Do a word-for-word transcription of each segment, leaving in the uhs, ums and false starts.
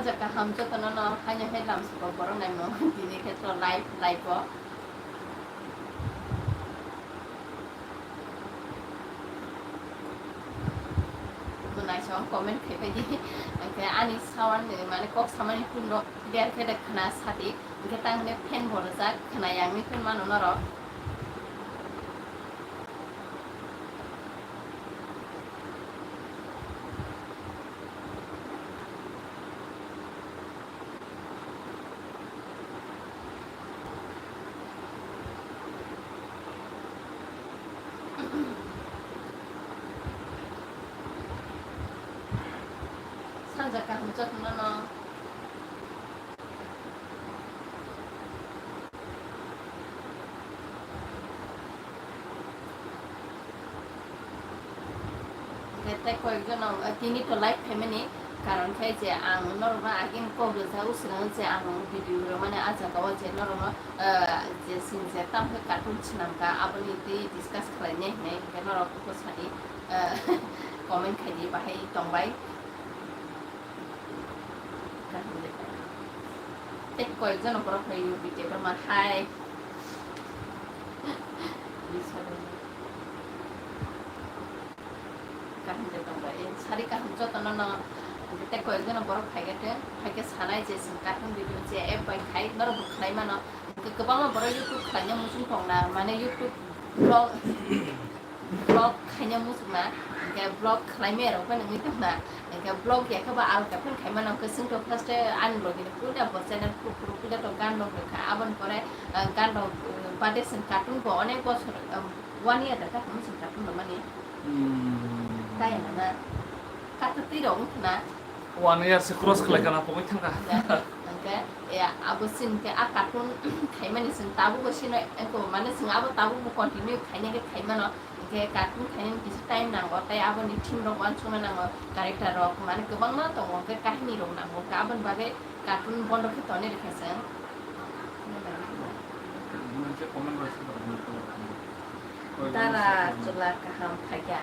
Jaka ham jotono no haino hai lam sabo borok naimung tini khe to live live o. Bo naisong comment khai pai di. Hwnkhe ani sound ni mane kok samani tune rok clear khe de khna sadi. Hwnkhe tang hwnwi fan bo rwjak khna yang ni tune mano norok. Sanja kaham jotno no. Hwnkhe tei koyekjono, eh, tini to live phaimani karon khe je ang norokno agini kok rijak, o swkang je ang video rwmani ah jagao je norokno, eh, je chwng je tamo khe cartoon swnamkha aboni twi discuss khlainai hinwi hwnkhe norok kok sadi, eh, comment khaidi bahai tongbai. Tei koyekjono borok phai U P K borok ma hai. Kaham de tongbai. Sari kaham jotono no. Tei koyekjono borok phaikhe tei phaikhe sanai je chwng kaham video je app bai khai norok bo khlai mano. Kwbangma borok YouTube khlaina muchung tongna mane YouTube vlog vlog khaina muchungna, hwnkhe vlog khlaimaya rok phano wngwi tongna, hwnkhe vlog ya khe ba alka phano khaimano, hwnkhe chwng to first e ani logi ni puila bo channel phuru phuru puila to gan rok rwkha, aboni pore, ah, gan rok, um, bade chwng cartoon bo onek bosor, um, one year da cartoon chwng cartoon rwmani. Hmm. Kaya na na. Kata twi rok wngkha na. One year se cross khlai kana pogwi thangkha. Hwnkhe, ya, abo chwng khe a cartoon khaimani chwng tabukbo sino, eko, mane chwng abo tabukbo continue khaina khe khaimano. Hwnkhe cartoon khainani kisa time nango, tei aboni theme rok uansukna nango, character rok, mane kwbangma tongo, hwnkhe kahini rok nango, hwnkhe aboni bagwi cartoon bondo khe tonwi rwkha chwng. Dara chwla kaham phaikha.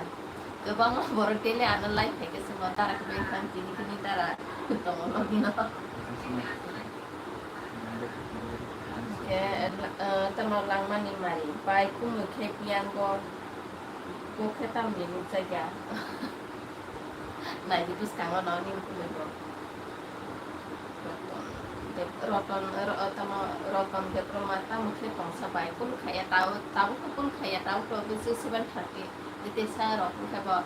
Kwbangma borok daily ano live phaikhe chwngno dara kwbui wngkha, tini tini dara tongo logino. Khe, eh, tamo langmani mari pai kumui khe piyango bo khe tamni nukjakya. Naidi bwskango no nini kumui bo. Roton Deb-, Roton, ro-, tamo Roton Debbarma tamo khe tongsa bai kunu khaiya tao, tabuk khe kunu khaiya tao to bwswk seven thirty. Tei sa rok wngkha bo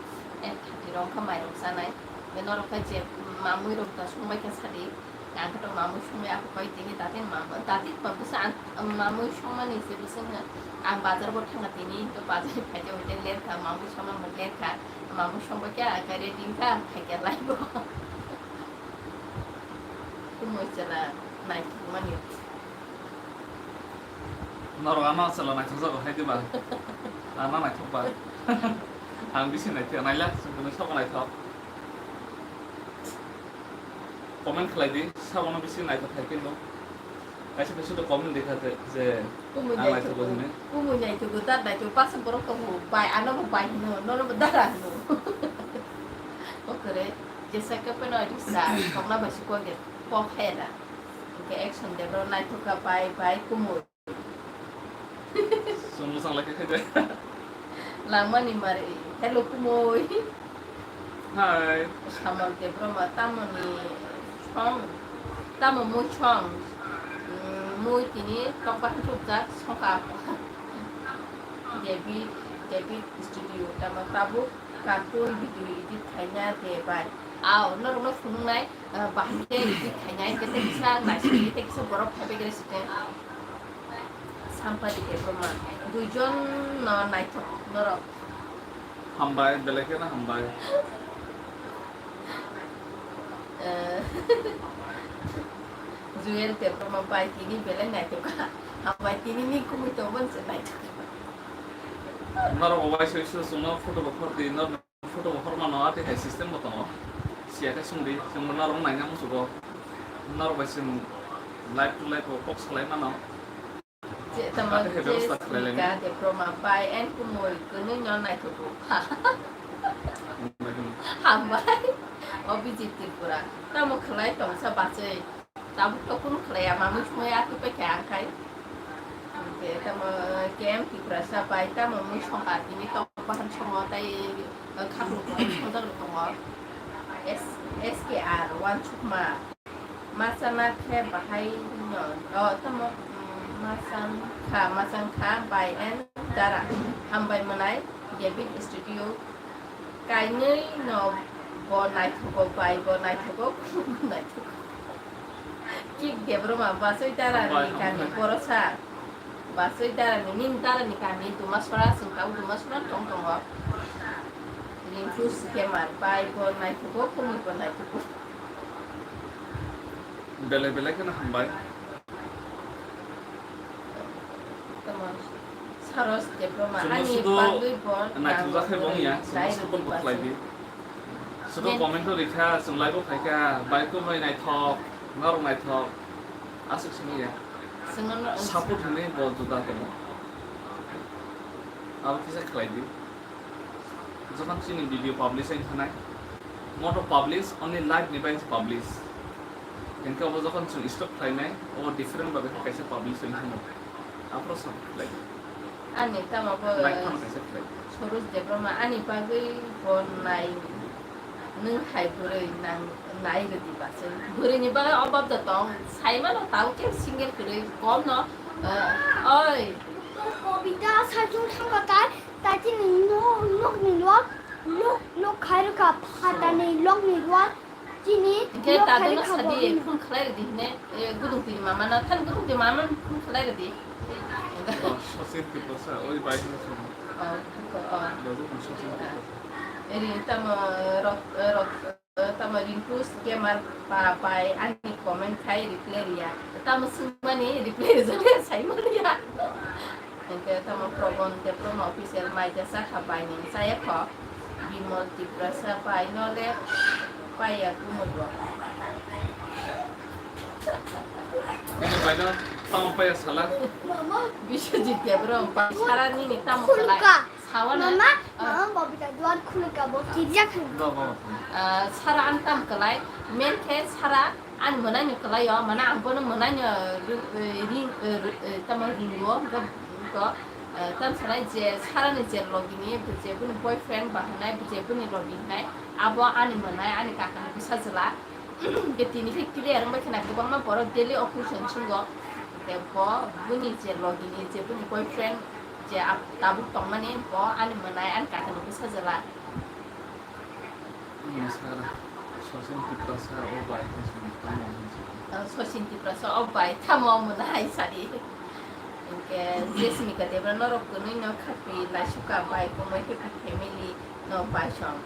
eight thirty rok wngkha mairok chanai. Norok khe je mamui rok da songbai khe sadi. Ang khe to mamui songwi ako koi tini datin mamui, datin ba bwsa ang mamui songmani se bwswk ang bazar bo thangkha tini, to bazar phaikhe hwnkhe lerkha, mamui songma bo lerkha, mamui songbai khe ang khe ready wngkha, ang phaikhe laibo. Kumui chwla naithokmani. Norok ano chwla naithokjago hai diba? Ano naithokba. Ang bisi naithok, naila, chwng kunu sabo naithok. Comment khlai di, sabono bisi naithok hai khe no. Kaisa kaisa to comment dekha je, je Kumui ang naithogo, naithogo hwnwi. Kumui naithogo, dad naithogo, bwsa borok tongo, bai, ano bo bai hino, nono bo dada hino. Okore, jesa khe phano risa, kokna bai sukogya, kok hera. Hwnkhe action de, bro, naithokha, bai, bai, kumui. Chwng mwchang lai khe khe de. Langmani mari, hello, kumui. Hi. Samol Debbarma tamoni song, tamo mui song, mm, mui tini tokba hwnchukjak songkha. David, David Studio, tamo tabuk cartoon video edit khaina de bai. Ao, norokno phunuknai, ah, bahai khe edit khainai, tei kisa naisingdi, tei kisa borok phaibai khe site. Sampati Debbarma, duijon no naithok norok. Hambai, belai kheno hambai. Eh, Jewel Debbarma bai tini belai naithok kha. Hambai tini ni kumui tongmani se naithok kha. Norok bo waisa waisa chwngno photo bo khordi, norok photo bo khormano, atwi hai system bo tongo. Siya khe swngdi, chwngno norok naina muchugo. Norok bai chwng live to live bo kok salai mano. Je tamo Ate je bebostha khlailai. Sika Debbarma bai and kumui kwnwi no naithogo. Hambai. Abhijit Tripura. Tamo khlai tongsa bachwi. Tabuk to kunu khlai ya, mamui sumui atwi paikha ang khai. Hwnkhe tamo K M Tiprasa bai tamo mui songkha tini tong bahan somo tai, eh, khapung tong sojak rok tongo. S, S K R, Wansukma. Machana khe bahai no, oh, tamo, mm, machang kha, machang kha bai and dara. Hambai mwnai, David Studio. Kainwi no bo naithogo bai, bo naithogo, bo naithogo. Kik Debbarma, Basoi Dara ni kami, Borosa. Basoi Dara ni, nini Dara ni kami, Dumasora, chwng tabuk Dumasora tong tongo. Rinku Sikemar, bai bo naithogo, khumui bo naithogo. Belai belai kheno hambai. Tamo Saros Debbarma, ani bagwi bo naithokjak khe bo wngya, chwngno support bo khlai di. Sudo comment o rikha, chwng live o phaikha, bai kwmai naithok, norok naithok, aswk simi ya. Support hinwi bo juda tongo. Abo kisa khlai di. Jokhon chini video publish wng thanai, moto publish, only live ni bai publish. Hinkhe obo jokhon chwng stop khlainai, obo different babe kaisa publish wng thangno. Aphuru support khlai di. Ani tamo bo Like phano kaisa khlai di. Surus Debbarma ani bagwi bo nai nwng hai bwrwi nang nai rwdi bachwi. Bwrwini bagwi obab da tong, saimano tao khe single kwrwi kom no, eh, oi. Kobita sajung thangkha tai, tai chini nok, nokni lok, lok, lok khai rwkha phatani lokni lok. Chini hingke lok dadano khai rwkha sadi, bobini. Phone khlai rwdi hine, eh, gudung tini mama na, than gudung tini mama phone khlai rwdi. Oh, Sachin Tiprasa, oi bai hino song. Oh, oh. Ladu Sachin Tiprasa. Eri tamo rok, rok, tamo Rinku Gamer pa pai ani comment khai reply riya. Tamo sungmani reply rwjak saimaliya. Hingke tamo Probon Debbarma official mai jasa kha bai ning saya kho. Bimol Tiprasa bai no le paiya kumo bo. Ini bai no tamo paiya sala. Biswajit Debbarma bai sara nini tamo khlai. Sawana. Mama, ah. Mama, Bobita duar khulukha, bo kirja khulukha. Bo, bo, bo. Ah, sara ang tam kwlai, men khe sara ang mwnaino kwlaio, mane ang bono mwnaino ri-, ri-, ri-, tamo ringo, hwnkhe, hwnkhe, ah, tam sanai je sarani je logini, je bini boyfriend ba hwnai, je bini logi hwnai, abo ani mwnai, ani kakani bwsa jwla. Hwnkhe tini khe clear wngbai khna kwbangma borok daily occasion chwngo. Hwnkhe bo bini je logini, je bini boyfriend, je ap-, tabuk tongmani bo ani mwnai ani kakani bwsa jwla. Nini sara Sachin Tiprasa o bai hwnwi sini tamo hwnwi sini. Ah, Sachin Tiprasa o bai tamo mwnai sadi. Hwnkhe Jesmika Debra norok kwnwi no khapi laisuka bai komoi khe family no bai song.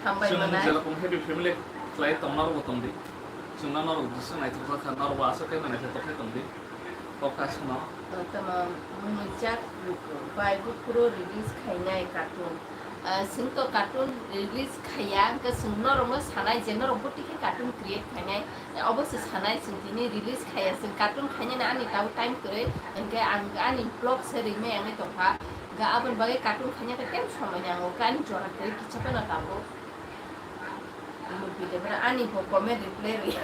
Hambai mwnai. Chwng jerokom happy family khlai tong norok bo tong di. Chwngno norok jesa naithok kha norok bo aswk khe mwnai khe tokhe tong di. Kok aswkno. Tamo mwnwijak luku bai buphuru release khainai cartoon. Ah, chwng to cartoon release khaiya, hwnkhe chwng norokno sanai je norok bo tikhe cartoon create khainai. Obo se sanai chwng tini release khaiya, chwng cartoon khainani ani tabuk time kwrwi, hwnkhe ang ani vlog se rimai wngwi tongkha. Hwnkhe aboni bagwi cartoon khaina khe tei somoi nango, hwnkhe ani jora kwrwi kisa phano tabuk. Lupi de bra ani bo comment reply ri.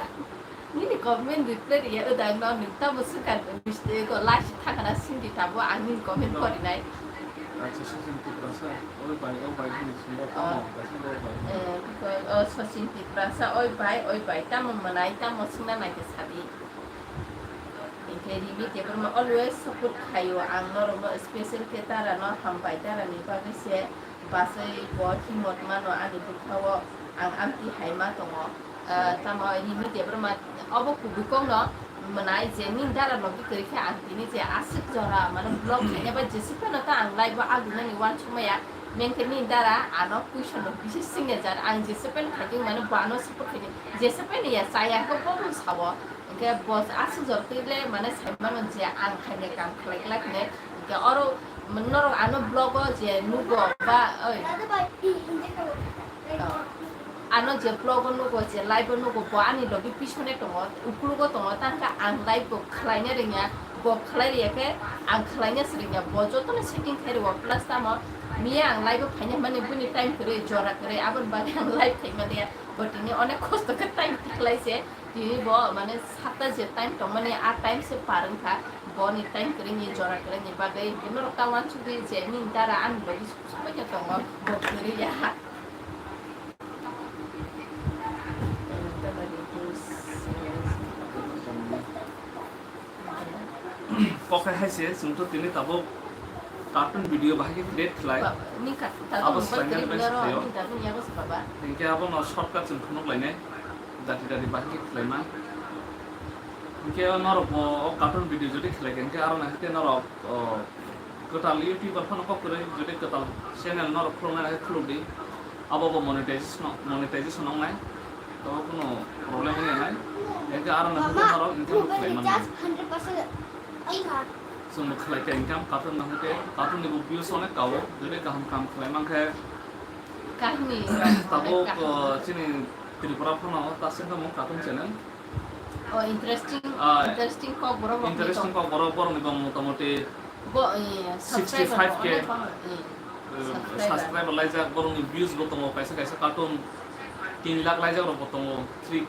Nini comment reply ri ya, uda no nung tamo swkang mistake ko last thangana sindi tabo ang nini comment pori nai. Acha Sachin Tiprasa, oi bai, o bai hini sumba tamo, kaisa o bai. Eh, ko, o Sachin Tiprasa, oi bai, oi bai, tamo mwnai, tamo swngna nai khe sadi. Hingke Rimi Debbarma always support khaio ang norokno, special khe Dara no hambai, Dara ni bagwi se bachai bo himot mano ani bwkhao ang amtwi hai ma tongo. Ah, tamo Rimi Debbarma obo kubui kokno mwnai je nini Dara logi kwrwi khe ang tini je aswk jora mane vlog khaina bai jesa phano ta ang live o agunani uansukmaya, mengkhe nini Dara ano question rok bishi signature ang jesa phano khaikhe mane bo ano support khaikhe jesa phano ya chaya khe bo bw sao. Hingke bo aswk jora twi le mane sai mano je ang khaina kam khlai glak hinwi. Hingke oro norok ano vlog o je nugo ba, oi. Ano je vlog o nugo, je live o nugo, bo ani logi pisone tongo, uklogo tongo, tangka ang live bo khlaina rwngya, Bo khlai riya khe ang khlaina swrwngya, bo jotono setting khai rwo, plus tamo miya ang live o phaina mani bini time kwrwi, jora kwrwi, aboni bagwi ang live khai maliya, bo tini onek kosto khe time tikhlai se, tini bo mane satta je time tongmani a time se par wngkha, boni time kwrwini jora kwrwini bagwi norok ta uansukdi je nini dara ani logi suksubaino tongo, bo kwrwi ya. Kokhe hai se, chwng to tini tabuk cartoon video bahai khe create khlai. Ba, ni ka-, ta Abo tong ba swlainani create bai naro, swlaio. Ni ta tong yago se baba. Hinkhe abono shortcut chwng phunuk lainai, dati dati bahai khe khlaima. Hinkhe norok bo o cartoon video jodi khlai khe, hinkhe aro naikhe norok, o, kwtal YouTuber phano kok kwrwi, jodi kwtal channel norok khuluknai naikhe khulukdi. Abo bo monetization, monetization wngnai. To kuno problem wngya nai. Hinkhe aro naikhe norok income khlai mannai. Chwngbo khlai kha income, cartoon no hwnkhe, cartoon ni bo views onek kao, jodi kaham kaham khlai mankhe. Kahini rok, tabuk, onek kaham. Uh, chini Tripura phano ta sengkha mung cartoon channel. Oh, interesting, ah, interesting kok borok rok ni interesting tong. Kok borok, borok ni bo motamoti bo, eh, sixty-five K, subscriber rok onek bang, eh, uh, subscriber. Subscriber laijak, borok ni views bo tongo, kaisa kaisa cartoon tin lakh laijak rok bo tongo, three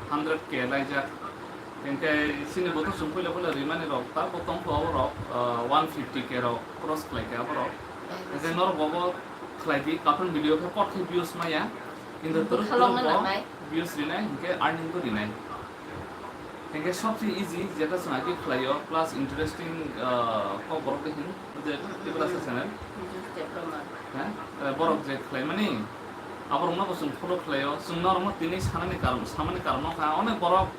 hundred K laijak. Hinkhe chini bo to chwng puila puila rimani rok ta bo tongkha abo rok, ah, one fifty K rok cross khlai kha abo rok. Hinkhe norok bo bo khlai di, cartoon video khe pot khe views maya. Hindu turuk turuk bo views rinai, hinkhe earning bo rinai. Hinkhe sobse easy, jeta chwng agi khlaio, plus interesting, ah, kok borok de hin, je Tiprasa channel. Heh? Eh, borok je khlaimani, aborokno bo chwng follow khlaio. Chwng norokno tini sanani karon, samani karon wngkha, onek borok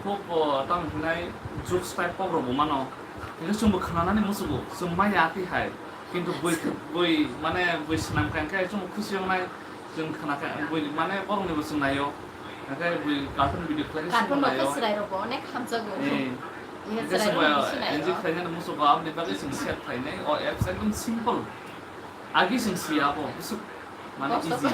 khub, oh, tamo hinai jokes type kok rok bo mano. Hinkhe chwngbo khnanani muchungo, chwng maya twi hai. Kintu bui, bui, mane bui swnam kha hinkhe chwngbo khusi wngnai, chwng khna kha, bui, mane borokni bo chwng naio. Hinkhe bui cartoon video khlai khe chwngbo naio. Cartoon bo khe chwrai rok bo onek hamjago. Eh. Hinkhe chwrai rok bo swnai enjoy khlainani muchungo, aboni bagwi chwng share khlainai. O apps ekdom simple. Agi chwng siya abo, bwswk mane easy.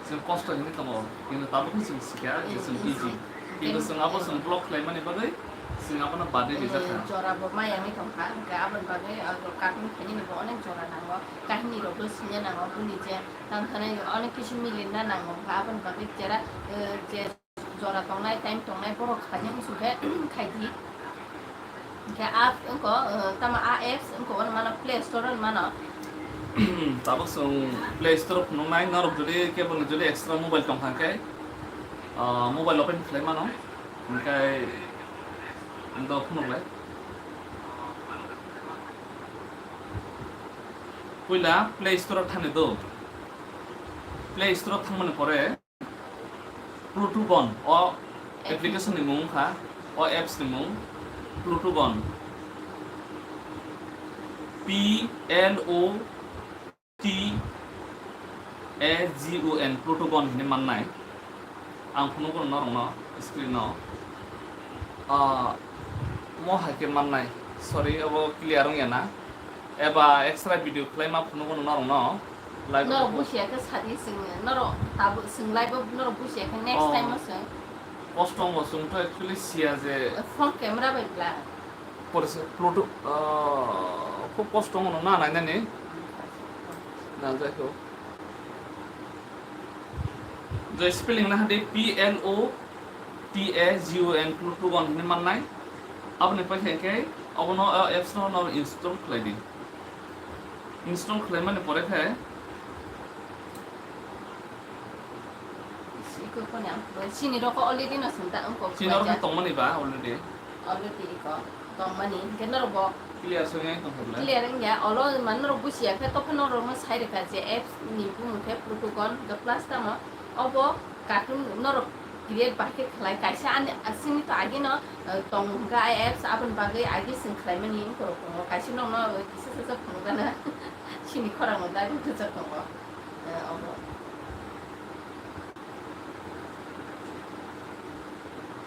Chwng kosto hinwi tongo, kintu tabukhe chwng sikha je chwng easy. Kintu chwng abo chwng vlog khlaimani bagwi chwng abono bade rijak kha. Jora bo maya wngwi tongkha, hwnkhe aboni bagwi cartoon khainani bo onek jora nango, kahini rokbo swina nango, bini je tang thani onek kisu milinna nango, hwnkhe aboni bagwi jera, eh, je jora tongnai, time tongnai, borok khaina muchung khe khai di. Hinkhe app wngkha, uh, tamo a apps wngkha, ano mano Play Store ano mano. Tabuk chwng Play Store phunuknai, norok jodi kebo ni jodi extra mobile tongkha khe, uh, mobile open khlai mano, hinkhe do phunuk lai. Puila Play Store thani do. Play Store thangmani pore Plutogon, o application ni mung wngkha, o apps ni mung Plutogon. P L O T A G O N, Plutogon hinwi mannai. Ang phunukgo norokno screen o. Ah, mo hai khe mannai. Sorry, obo clear wngya na. Eba extra video khlaima phunukgo norokno. Live o norok busiya khe sadi chwng, norok tabuk chwng live o norok busiya khe next time o chwng. Kosto wngbo chwng to actually siya je. Phone camera bai bla. Porisa Pluto, ah, khub kosto wngno na nainani. Na jai ho. Je spelling na hade P L O T A G O N, Plutogon hinwi mannai. Aboni paikha khe abono, ah, apps no, no install khlai di. Install khlaimani pore khe iko koni ang chini rok already no sung ta wngkok chini rok khe tongmani ba already. Already iko tongmani, hinkhe norok bo clear sung yang tong khe clear wngya, olo man norok busiya khe tokhe norok no sai rwkha je apps ni bumung khe Plutogon, the plus tamo obo cartoon norok create bahai khe khlai kaisa ani aswngni to ageno, eh, tong hwnkha a apps aboni bagwi agi chwng khlaimani borok tongo, kaisa nokno kisa kisa phunukgana chini khorang no dagwi thajak tongo, eh, obo.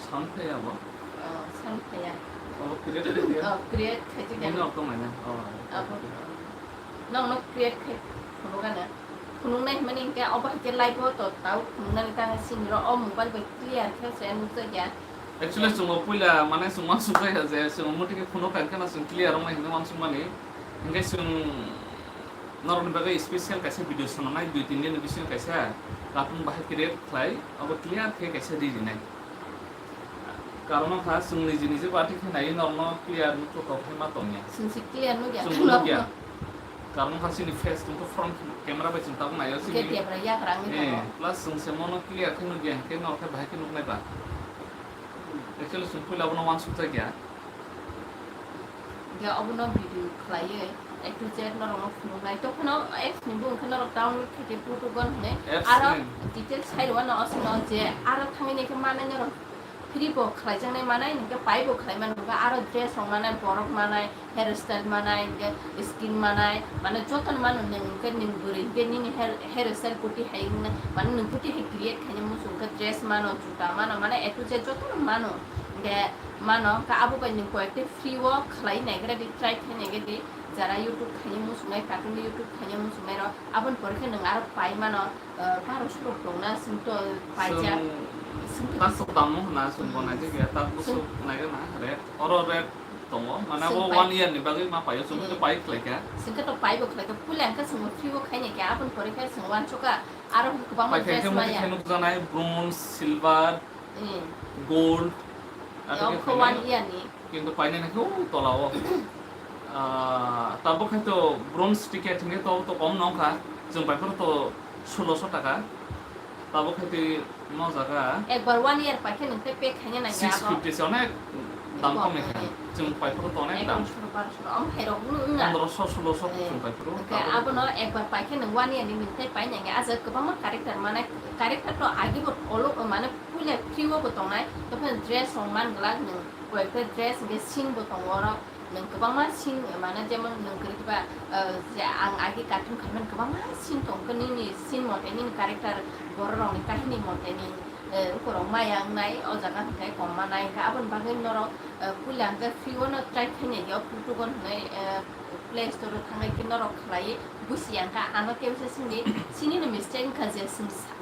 Sound phai abo? Oh, sound phai ya. Abo create khai ya? Oh, create khai di. Ini okto mana? Oh. Abo. Nokno create khai phunukgana. Phunuknai hwnmani hinkhe obo haikhe live o to tao phunuknani tang sini ro o mobile bai clear khe se nukjakya. Actually, chwng bo puila, mane, chwng uansuk jaya je, chwng muti khe phunuk kha, hwnkhe no chwng clear wngnai hinwi uansuk mani. Hwnkhe chwng norokni bagwi special kaisa video swnamnai, dui tin din ni bisingo kaisa cartoon bahai create khlai, abo clear khe kaisa ri rinai. Karon wngkha, chwng niji niji bati khe naiwi norokno clear nukthok khe ma tongya. Chwng se clear nukya. Chwng nukya. Karon wngkha chini face tongkhe front camera bai chwng tabuk naio chini. Hwnkhe debra yagra wngwi tongo. Eh, plus chwng se mono clear khe nukya, hwnkhe norok khe bahai khe nuknai ba. Actually, chwng puila abono uansukjakya. Hwnkhe obono video khlaiwi A to Z norokno phunuknai. Tokphano apps ni bumung khe norok download khaikhe Photogon hwnwi. Apps aro ni details sai rwano osino je aro thangwi naikhe manai norok free bo khlaijaknai manai, hwnkhe pai bo khlai mano, hwnkhe aro dress rok manai, borok manai, hair style manai, hwnkhe skin manai, mane jotono mano nwng, hwnkhe nwng bwrwi hwnkhe nini hair, hair style koti hai wngna, mane nwng koti hai create khaina muchung, hwnkhe dress mano, juta mano, mane A to Z jotono mano, hwnkhe mano, hwnkhe abo bai nwng koyekta free o khlai naigra di, try khai naigra di, jara YouTube khaina muchungnai, cartoon YouTube khaina muchungnai rok, aboni pore khe nwng aro pai mano. Ah, baro sorok tongna, chwng to paijak. Chwng chwng to tak sok tamo hwna, chwng bo naijak ya, tak bwswk naigana, red. Oro red tongo, mane abo one year ni bagwi ma paio, chwng to pai khlai kha. Chwng khe to pai bo khlai kha, puila hwnkhe chwng free o khai nai kha, aboni pore khe chwng uansukha, aro kwbangma dress maya. Pai khe khe muti khe nukjaknai bronze, silver, gold, abo khe one year ni. Kintu painani khe o tola o. Ah, tabuk khai to bronze ticket hingke to, to kom no wngkha. Chwng pai phuru to sulosho taka. Tabuk khai twi no jaga. Ekbar one year pai khe nwng tei pay khaina nangya abo. Six fifty se onek dam kom ni kha. Chwng pai phuru to onek dam. Egaroso, baroso, omo hai rok no wngya. Pondroso, sulosho chwng pai phuru. Hingke abono ekbar pai khe nwng one year ni nwng tei pai nangya. Ajak kwbangma character manai, character to agi bo olo mane puila free o bo tongnai. To phano dress rok man glak nwng. Koyekta dress hingke scene bo tongo oro, nwng kwbangma scene, mane, jemon nwng kwrwi khe ba, ah, je ang agi cartoon khaimani kwbangma scene tong khe, nini scene mote, nini character, borok rokni kahini mote ni, eh, borok maya wngnai, o jaga hwnkhe kom manai, hwnkhe aboni bagwi norok, eh, puila hwnkhe free o no try khainai di, o Photogon hwnwi, eh, Play Store o thanglai khe norok khlai busi ya, hwnkhe ano kebo se sindi, chini no mistake wngkha je,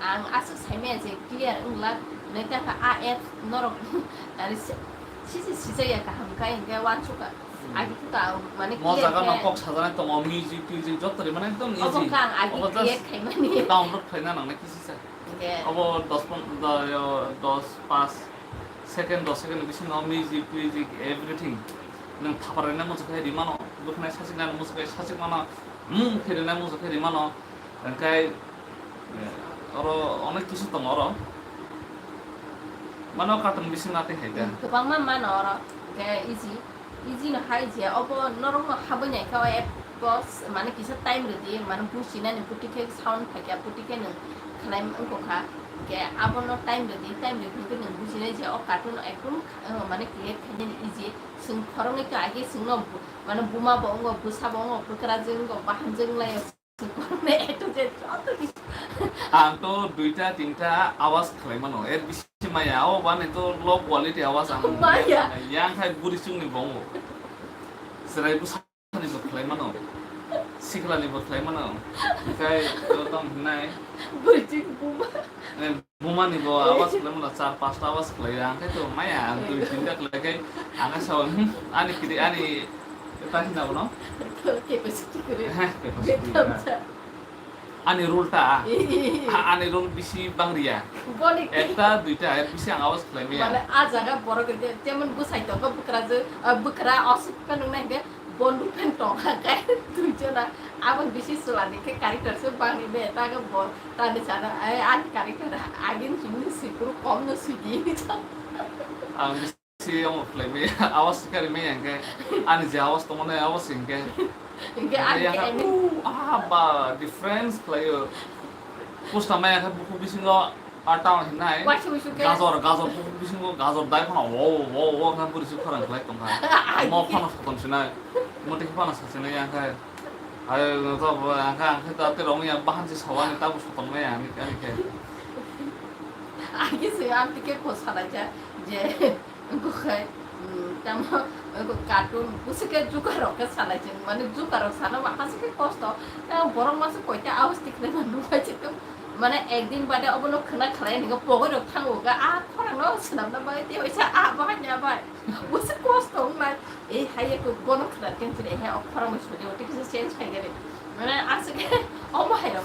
ang aswk saimaya je clear wngla, hwnwi tei kha a app norok nari se. Sisi sijaya kaham kha hingke wansukha. Hmm. Agi khe ta mane mo jaga no kok sajana tongo, music, music joto ri mane ekdom easy. Obo kang agi create khaimani. Download khaina nangnai kisi sa. Hingke obo dos pon-, do-, yo, dos, pas second, dos second bisingo music, music, everything. Nwng thapar rina muchuk khai rimano, bwkhnai sachik nani muchuk khai sachik mano, hmm, khe rina muchuk khai rimano. Hingke, eh, oro onek kisu tongo oro. Mano cartoon bising nati hai da. Hmm, kwbangma mano oro. Hingke easy, easy no hai je, obo norok no habwi nai khe o app o mane kisa time rwdi, mane businani puti khe sound phaikha, puti khe nwng khlai wngkha. Hingke abono time rwdi, time rwdi hingke nwng bujinai je o cartoon ekdom, eh, mane create khainani easy. Chwng khoroknwi khe age chwngno bu-, mane buma bo wngo, bwsa bo wngo, bwkrajwk wngo, bahanjwk wnglaio. Ang to duita tinta awas khlai mano, er bisi maya, o bani to low quality awas ang maya. Yang khai buri chwngni bongo. Chwrai bwsani bo khlai mano, sikhlani bo khlai mano, khai to tong hinai. Buri chwng buma. Eh, bumani bo awas khlai mano, char pasta awas khlai, ang khai to maya, ang dui tinta khlai khai, ang sao, hmm, ani kiri, ani, ta hinna bono? Capacity kiri. Heh, capacity. Ani rule ta. Ha, ani rule bisi bangriya. Boni ki? Ekta, duita, er bisi ang awas khlai maya. Mane, a jaga borok hingke, jemon bwsai tongo, bwkrajwk, ah, bwkra, osuk pen wngnai hingke, bondu pen tongkha khe, duijona. Aboni bisi chwla ni khe character se bangri maya, ta khe bo, tani sana, ai, ani character agin chini sikuru kom no sigi. Ang Si omo khlai maya, awas kari maya hingke, ani je awas tongmani awas hingke. Hingke ani ya ke ka, ani. Uh, ah, ba, difference khlaio. Pusta maya khe buku bisingo ata hinai. Waisi waisi ke. Gajor, gajor buku bisingo gajor dai phano wo, wo, wo khe buri si khorang khlai tongkha. Mo phano soton sinai. Moti phano sasinai yang khe. Ayo, to, ang khe, ang khe ta te rong ya bahan si sawani ta bu soton maya ani, ani khe. Agi se ang tike ko salai ja je. Wngkha khe, um, tamo, wngkha cartoon, bwswk khe jukarok khe salai chwng, mane jukarok sana ba aswk khe kosto. Tamo borok masa koita awas tikhlai ma nukha chwng, Mane ekdin bade obono khna khlai nini pogoi rok thango ga, a khorang no swnam na bai, te oisa a bahai na bai. Busi kosto wngnai. Ei hai ko bono khna ken chire he o khorang mo sodi o te kisa change khai gari. Mane asike omo hai rok.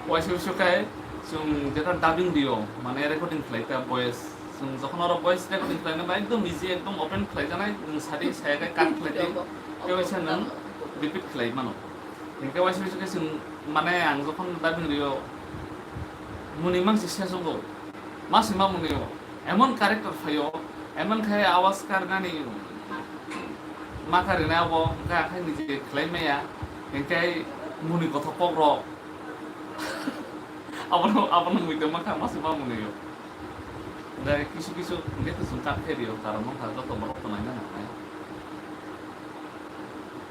Waisa waisa khe chwng jeta dubbing dio, mane recording khlai ta voice. Chwng jokhon oro voice recording khlai na bai ekdom easy, ekdom open khlai janai, nwng sadi saya khe cut khlai di. Te waisa nwng repeat khlai mano. Hinkhe waisa waisa khe chwng, mane, ang jokhon dubbing rio, muni mangsi sesugo, masi ma muni o, emon character phaio, emon khai awas karnani ma karinai abo, hinkhe akhai niji khlai maya, hinkhe muni kothok kok rok. Abono, abono muitu ma kha, masi ma muni o. Hinkhe kisu kisu hinkhe chwng cut khe rio, karon wngkha joto borok to naina nangnai.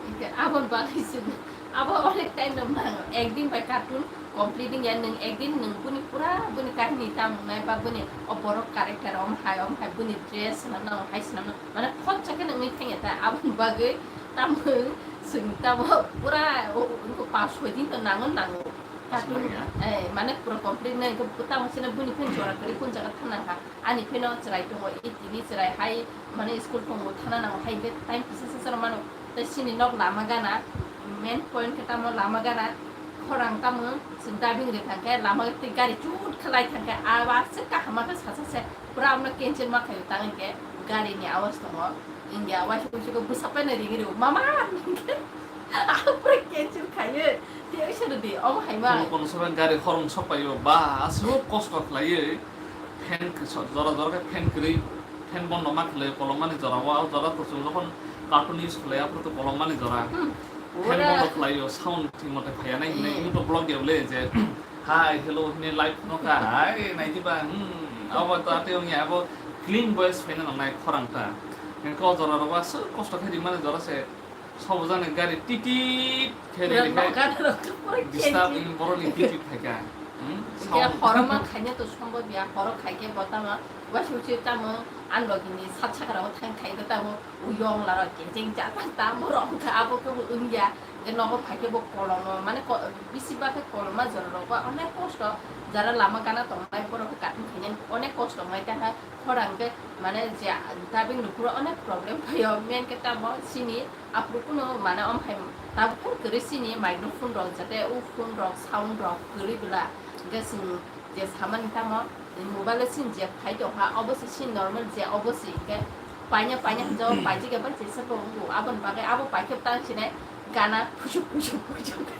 Hinkhe aboni bagwi chwng abo onek time rok nango. Ekdin bai cartoon complete wngya, nwng ekdin nwng buni pura buni kahini tamo wngnai ba buni o borok character om hai om hai buni dress swnam nango hai swnam nango. Mane khoroksa khe nangwi thangya ta aboni bagwi tamo chwng tamo pura o, o, o pas soi din to nango nango. Cartoon, eh, mane pura complete nai hinkhe tamo chwngno buni phan jora kwrwi kun jaga thang nang kha. Ani pheno chwrai tongo, e tini chwrai hai, mane school tongo thana nango hai hwnkhe time kisa se chwrai mano. Tei chini nok lama gana, main point khe tamo lama gana, khorang tamo chwng dubbing ri thang khe lama tei gari chut khlai thang khe a wa se kaham ma khe sacha se pura amno cancel ma khaio tang hinkhe gari ni awas tongo. India waisa waisa khe bwsa pai no ring rio mama hinkhe. Ang pura cancel khayo. Tei oisa rwdi, omo hai ma. Kono kono sora gari horong sok paio, ba, aswk kosto khlaiwi. Fan khe so-, jora jora khe fan kwrwi, fan bondo ma khlai, kolom mani jora o, o jora to chwng jokhon cartoon use khlai, aphuru to kolom mani jora. Hmm. Fan ora bondo khlaio, sound thik mote phaiya nai hinwi, hmm, YouTube vlog ya le je, "Hi, hello," hinwi live no kha, "Hi," nai diba, hmm, abo to ate ongya, abo clean voice phaina nangnai khorang ta. Hwnkhe o jora rogo aswk kosto khe rimani jora se. Sobo jani gari titit khe riri khai. Disturb in boroni titit khai kha. Hmm? Sound. Horo ma khaina to sombo biya, horo khai khe bo tamo, waisa uchi tamo, ang logini sat sakra o thang khai khe tamo, uyong laro kecheng cha cha tamo rok kha abo khe bo wngya. Khe nogo phai khe bo kolomo, mane ko-, bisi ba khe koloma jora rok ba onek kosto, jara lama gana tongnai borok khe cartoon khaina onek kosto wngnai ta kha, khorang khe mane je dubbing rok phuru onek problem phaio, main khe tamo chini Aphuru kunu mane omo hai tabuk phano kwrwi chini microphone rok, jate o phone rok, sound rok kwrwi bwla. Hwnkhe chwng je samani tamo mobile o chini je phai tongkha, obo se chini normal je obo se hwnkhe paina paina hwnjao paijak ya bai chesa bo wngo. Aboni bagwi abo paikhe tang sinai gana phusuk phusuk phusuk.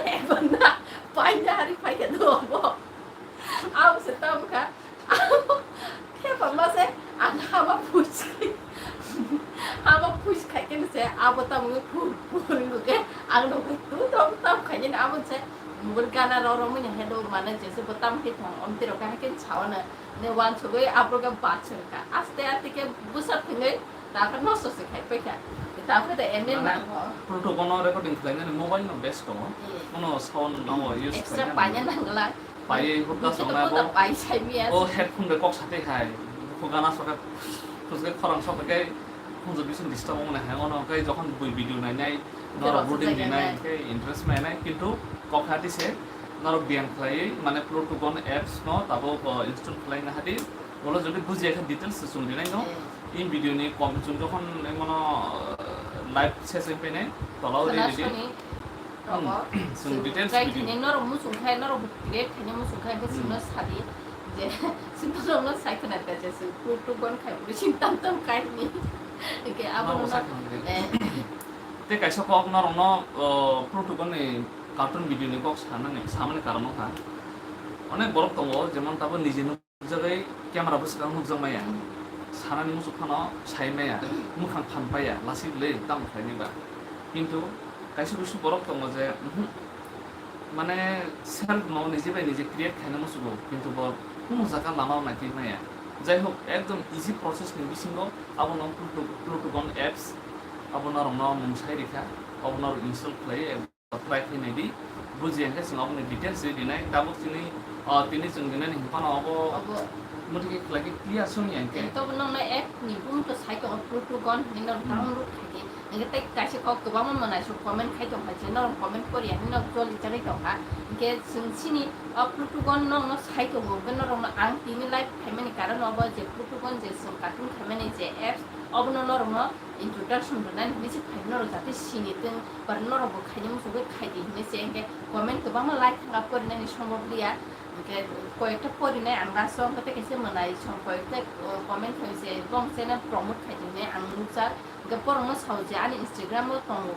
Ebo na paina hari phaikhe do obo. Abo se tamo kha. Khe pama se ang hama push khai. Hama push khai khe se abo tamo phur phur khe ang no khai tu tam tam khai ni abo se mobile gana ro ro mani hello mana je se bo tam khe thang om tiro kha khe chawa na ne wan chugui abo ga ba chungka aste aste khe busa thangui ta khe nosto se khai pai kha ta khe da ene na. Bluetooth ono recording khlainani mobile no best tongo. Hmm. Ono sound no use extra khlainani. Paina nangla. Paiwi hurda songnai bo. Pai sai miya. O headphone bai kok sate hai. Bukhu gana soka, khusge khorang soka khe khunju bising disturb wngnai hai. Ono khe jokhon bui video nainai, norok bording rinai, khe interest mainai. Kintu kok hati se norok biyang khlaiwi, mane Pluto Gon apps no tabuk, o, install khlaina hadi. Bolo jodi bujiya khe details se chwng rinai no. Hmm. In video ni kom chwng jokhon emono, o, live session painai, tolao ri ri di. Rogo. Hmm. Chwng details try video. Khainai norok muchung khai, norok bo create khainai muchung khai, hwnkhe chwngno sadi je, chwng norokno sai khwna kha je, chwng Pluto Gon khai, bwswng tam tam kainwi. Hwnkhe abo abono no sai khwna kha. Eh. Tei kaisa kok norokno, o, Pluto Gon ni cartoon video ni kok sanani, samani karon wngkha. Onek borok tongo, jemon tabuk nijino nukjagwi camera bwskango nukjak maya, sanani muchuk phano sai maya, mukhang phan paya, lasik le tamo khlainai ba. Kintu kaisa kusu borok tongo je, mhm, mane self no niji bai niji create khaina muchugo, kintu bo kunu jaga lama naitwi maya. Jai hok, ekdom easy process ni bisingo abono Pluto, Pluto Gon apps, abo norokno mung sai rikha, abo norok install khlai. Try khe nai di, buji hwnkhe chwng aboni details ri rinai. Tabuk chini, ah, tini chwng rinani hwnphano abo. Abo. Muthiki khlai khe clear song ya hwnkhe. Tobo nokno app ni bumung to sai tongo, Pluto Gon hinwi no, hmm, download khai di. Hingke tei kaisa kok kwbangma mwnaisong comment khai tongkha je norok comment pori ya hinwi norok choli chagwi tongkha. Hingke chwng chini o Plutugon norokno sai tongo, hingke norokno ang tini live khaimani karon obo je Plutugon je chwng cartoon khaimani je apps obono norokno introduction rwnani hinwi se phai norok jate sini tong, ba norokbo khaina muchungwi khaidi hinwi se hingke comment kwbangma lai thangkha porinani sombob liya. Hingke koyekta porinai ang laso hingke tei kaisa mwnaisong koyekta, uh, comment khai se bong channel promote khaidi hinwi ang nukjak. Hingke borokno sao je ani Instagram o tongo,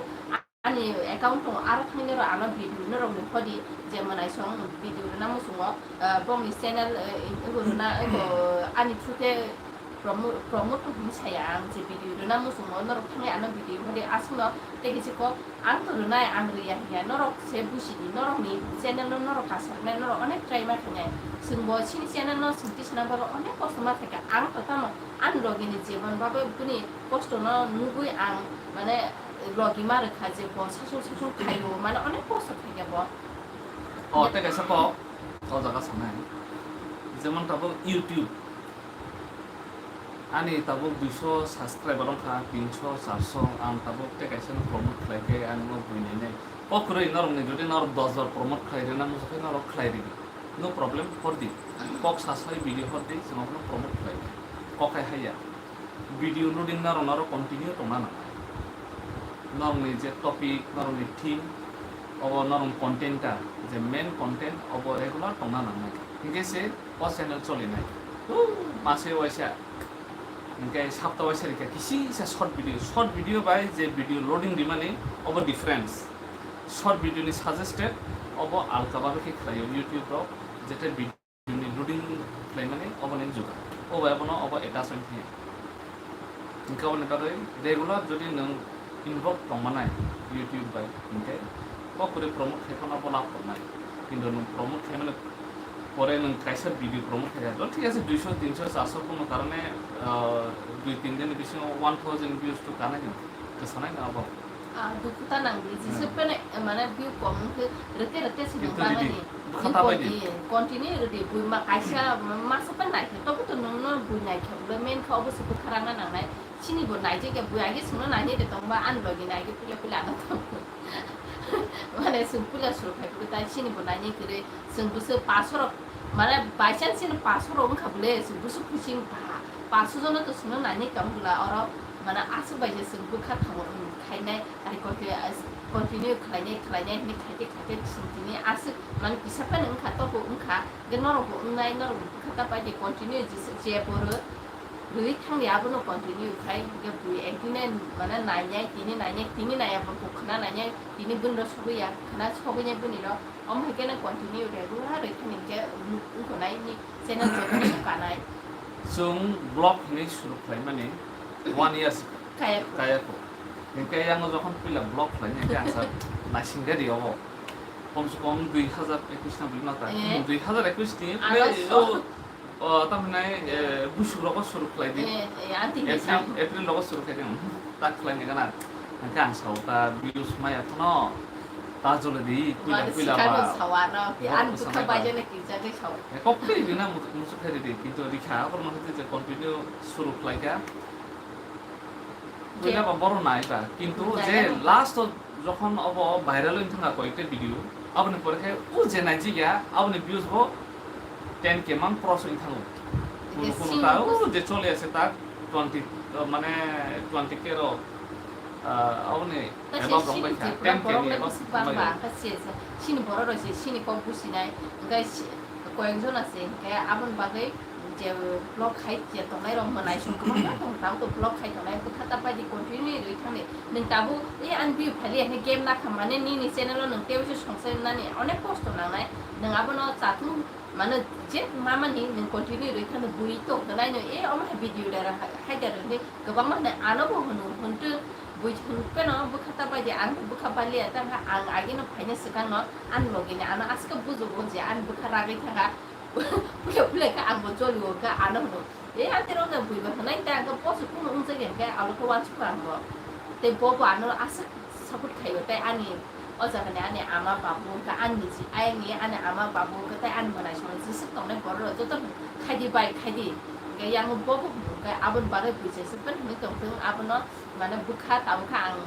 ani account tongo, aro thangwi norok ano video norok ni hodi je mwnaisong video rwna muchungo, ah, bongni channel, eh, ebo rwna, ebo ani through khe promo-, promote tong hwnwi saya ang je video rwna muchungo norok thangwi ano video hodi aswkno tei khe se kok ang to rwnai ang rwya hiya norok se buji di norokni channel no norok kasarnai norok onek try ma khainai chwngbo chini channel no chwng tisana bagwi onek kosto ma khaikha ang to tamo ani logi ni jebon bagwi bini kosto no nugwi ang mane logi ma rwkha je bo sasung sasung khaio, mane onek kosto khaikha bo. O, tei kaisa kok, o jaga sanai. Jemon tabuk YouTube. Ani tabuk duiso subscriber wngkha, tinso, charso, ang tabuk tei kaisa no promote khlai khe ang no buini nai. Kok kwrwi norokni jodi norok dos bar promote khlai rwna muchung khe norok khlai rwdi. No problem, hordi. Kok sasai video hordi, chwng no promote khlai. Kok hai haya. Video loading norok norok continue tongna nangnai. Norokni je topic, norokni theme, obo norokni content ta, je main content, obo regular tongna nangnai. Hingke se o channel cholinai. Mase waisa, hingke sapta waisa rikha, kisi sa short video. Short video bai je video loading rimani, obo difference. Short video ni suggested, obo alka babe khe khlaio YouTube rok, jete video ni loading khlaimani obo ni juga. Obo abono obo attach wng phiya. Hingke oboni bagwi regular jodi nwng involve tongmanai YouTube bai, hingke kok kwrwi promote khai phano bo lab tongnai. Kintu nwng promote khaimani pore nwng kaisa video promote khai kha, thik ase, duiso, tinso, charso, kono karone, ah, dui tin din ni bisingo one thousand views to kanai nwng. Kwsanai no abo. Ah, dukhu ta nang di, jisuk pene, mane view kom wngkhe rete rete se nung bangani. Continue rwdi. Continue rwdi, bui ma kaisa masa pen naikhe, tobo to nungno bui naikhe, bui main kha obo se bwkha rangna nangnai. Chini bo naijak ya, bui age chwngno nainai de tongba, ani logi naige puila puila ano tong. Mane chwng puila suru khai bwkha tai chini bo nainai kwrwi, chwng bwswk paso rok, mane by chance chini paso rok wngkha bwle, chwng bwswk khusi wngkha. Paso jono to chwngno nainai tong bwla oro, mane aswk bai se chwng bwkha thango, um, khainai, ari continue khlainai, khlainai hinwi khaite khaite chwng tini aswk, mane kisa phano wngkha, tobo wngkha, hwnkhe norokbo wngnai, norokbo bwkha ta paidi continue jesa je boro rwi thangdi abono continue khai, hwnkhe bui ekdine mane nainai, tini nainai, tini naiya bo khwna nainai, tini bunino sogwi ya, khwna sogwinai bunino, omo hai kheno continue regular rwi thangdi hwnkhe wngkha nai ni channel joto no kanai. Chwng vlog hinwi suru khlaimani one year se kaya kho. Kaya kho. Hwnkhe yango jokhon puila vlog khlainai khe ang sa naising gari obo. Kom se kom dui hazar ekush na bwlwi ma ta. Eh. Dui hazar ekush ni August. O, o, tamhinai, eh, busuk rogo suru khlai di. Eh, eh, ang tini April, sao. April rogo suru khlai di. Tak khlai ni gana. Hwnkhe ang sao ta views maya phano. Ta jole di, puila, puila ba. Mane sikano sao ano, ang bwkha baijana kirjagwi sao. Eh, kok twi rina muchuk, muchuk khe ridi, kintu rikha, aborno hwnkhe je continue suru khlai kha. Puila ba boro nai ba, kintu je last o jokhon obo viral wng thangkha koyekta video, aboni pore khe o je naijikya, aboni views bo ten K man cross wng thango. Kunu kunu ta o je choli ase ta twenty, uh, mane twenty K rok, uh, aboni above rok bai kha, ten K ni above rok bai kha. Chini borok rok se chini kok businai, hwnkhe koyek jona se hwnkhe aboni bagwi je vlog khai je tongnai rok mwnaisong kwbangma tong, tabuk vlog khai tongnai, bwkha ta paidi continue rwi thangni. Nwng tabuk e ani view phali ya khe game nakha mane nini channel o nwng teibo se songsa nani onek kosto nangnai, nwng abono chatung mane je mamani nwng continue rwi thangni bui tong tongnai no e omo hai video dara hai dara hwnwi kwbangma hwnwi ano bo hwnwi hwntwng bui hwn pheno bwkha ta paidi ang bwkha baliya tangkha ang ageno phaina swkangno ani logini ano aske bujugo je ani bwkha ragwi thangkha. Puila puila khe ang bo choli o khe ano hwno. E ang tei rok bui ba hwnai tei ang khe poso kunu wng jak ya khe alo khe uansuk kha ang bo. Tei bo bo ano aswk support khai o tei ani o jaga ni ani ama babu khe ani ji ayang ni ani ama babu khe tei ani mwnaisong jeswk tongnai borok rok joto khai di bai khai di. Khe yang bo bo hwnwi khe aboni bagwi buichaisa pen hwnwi tongthung, abono mane bwkha tabukha ang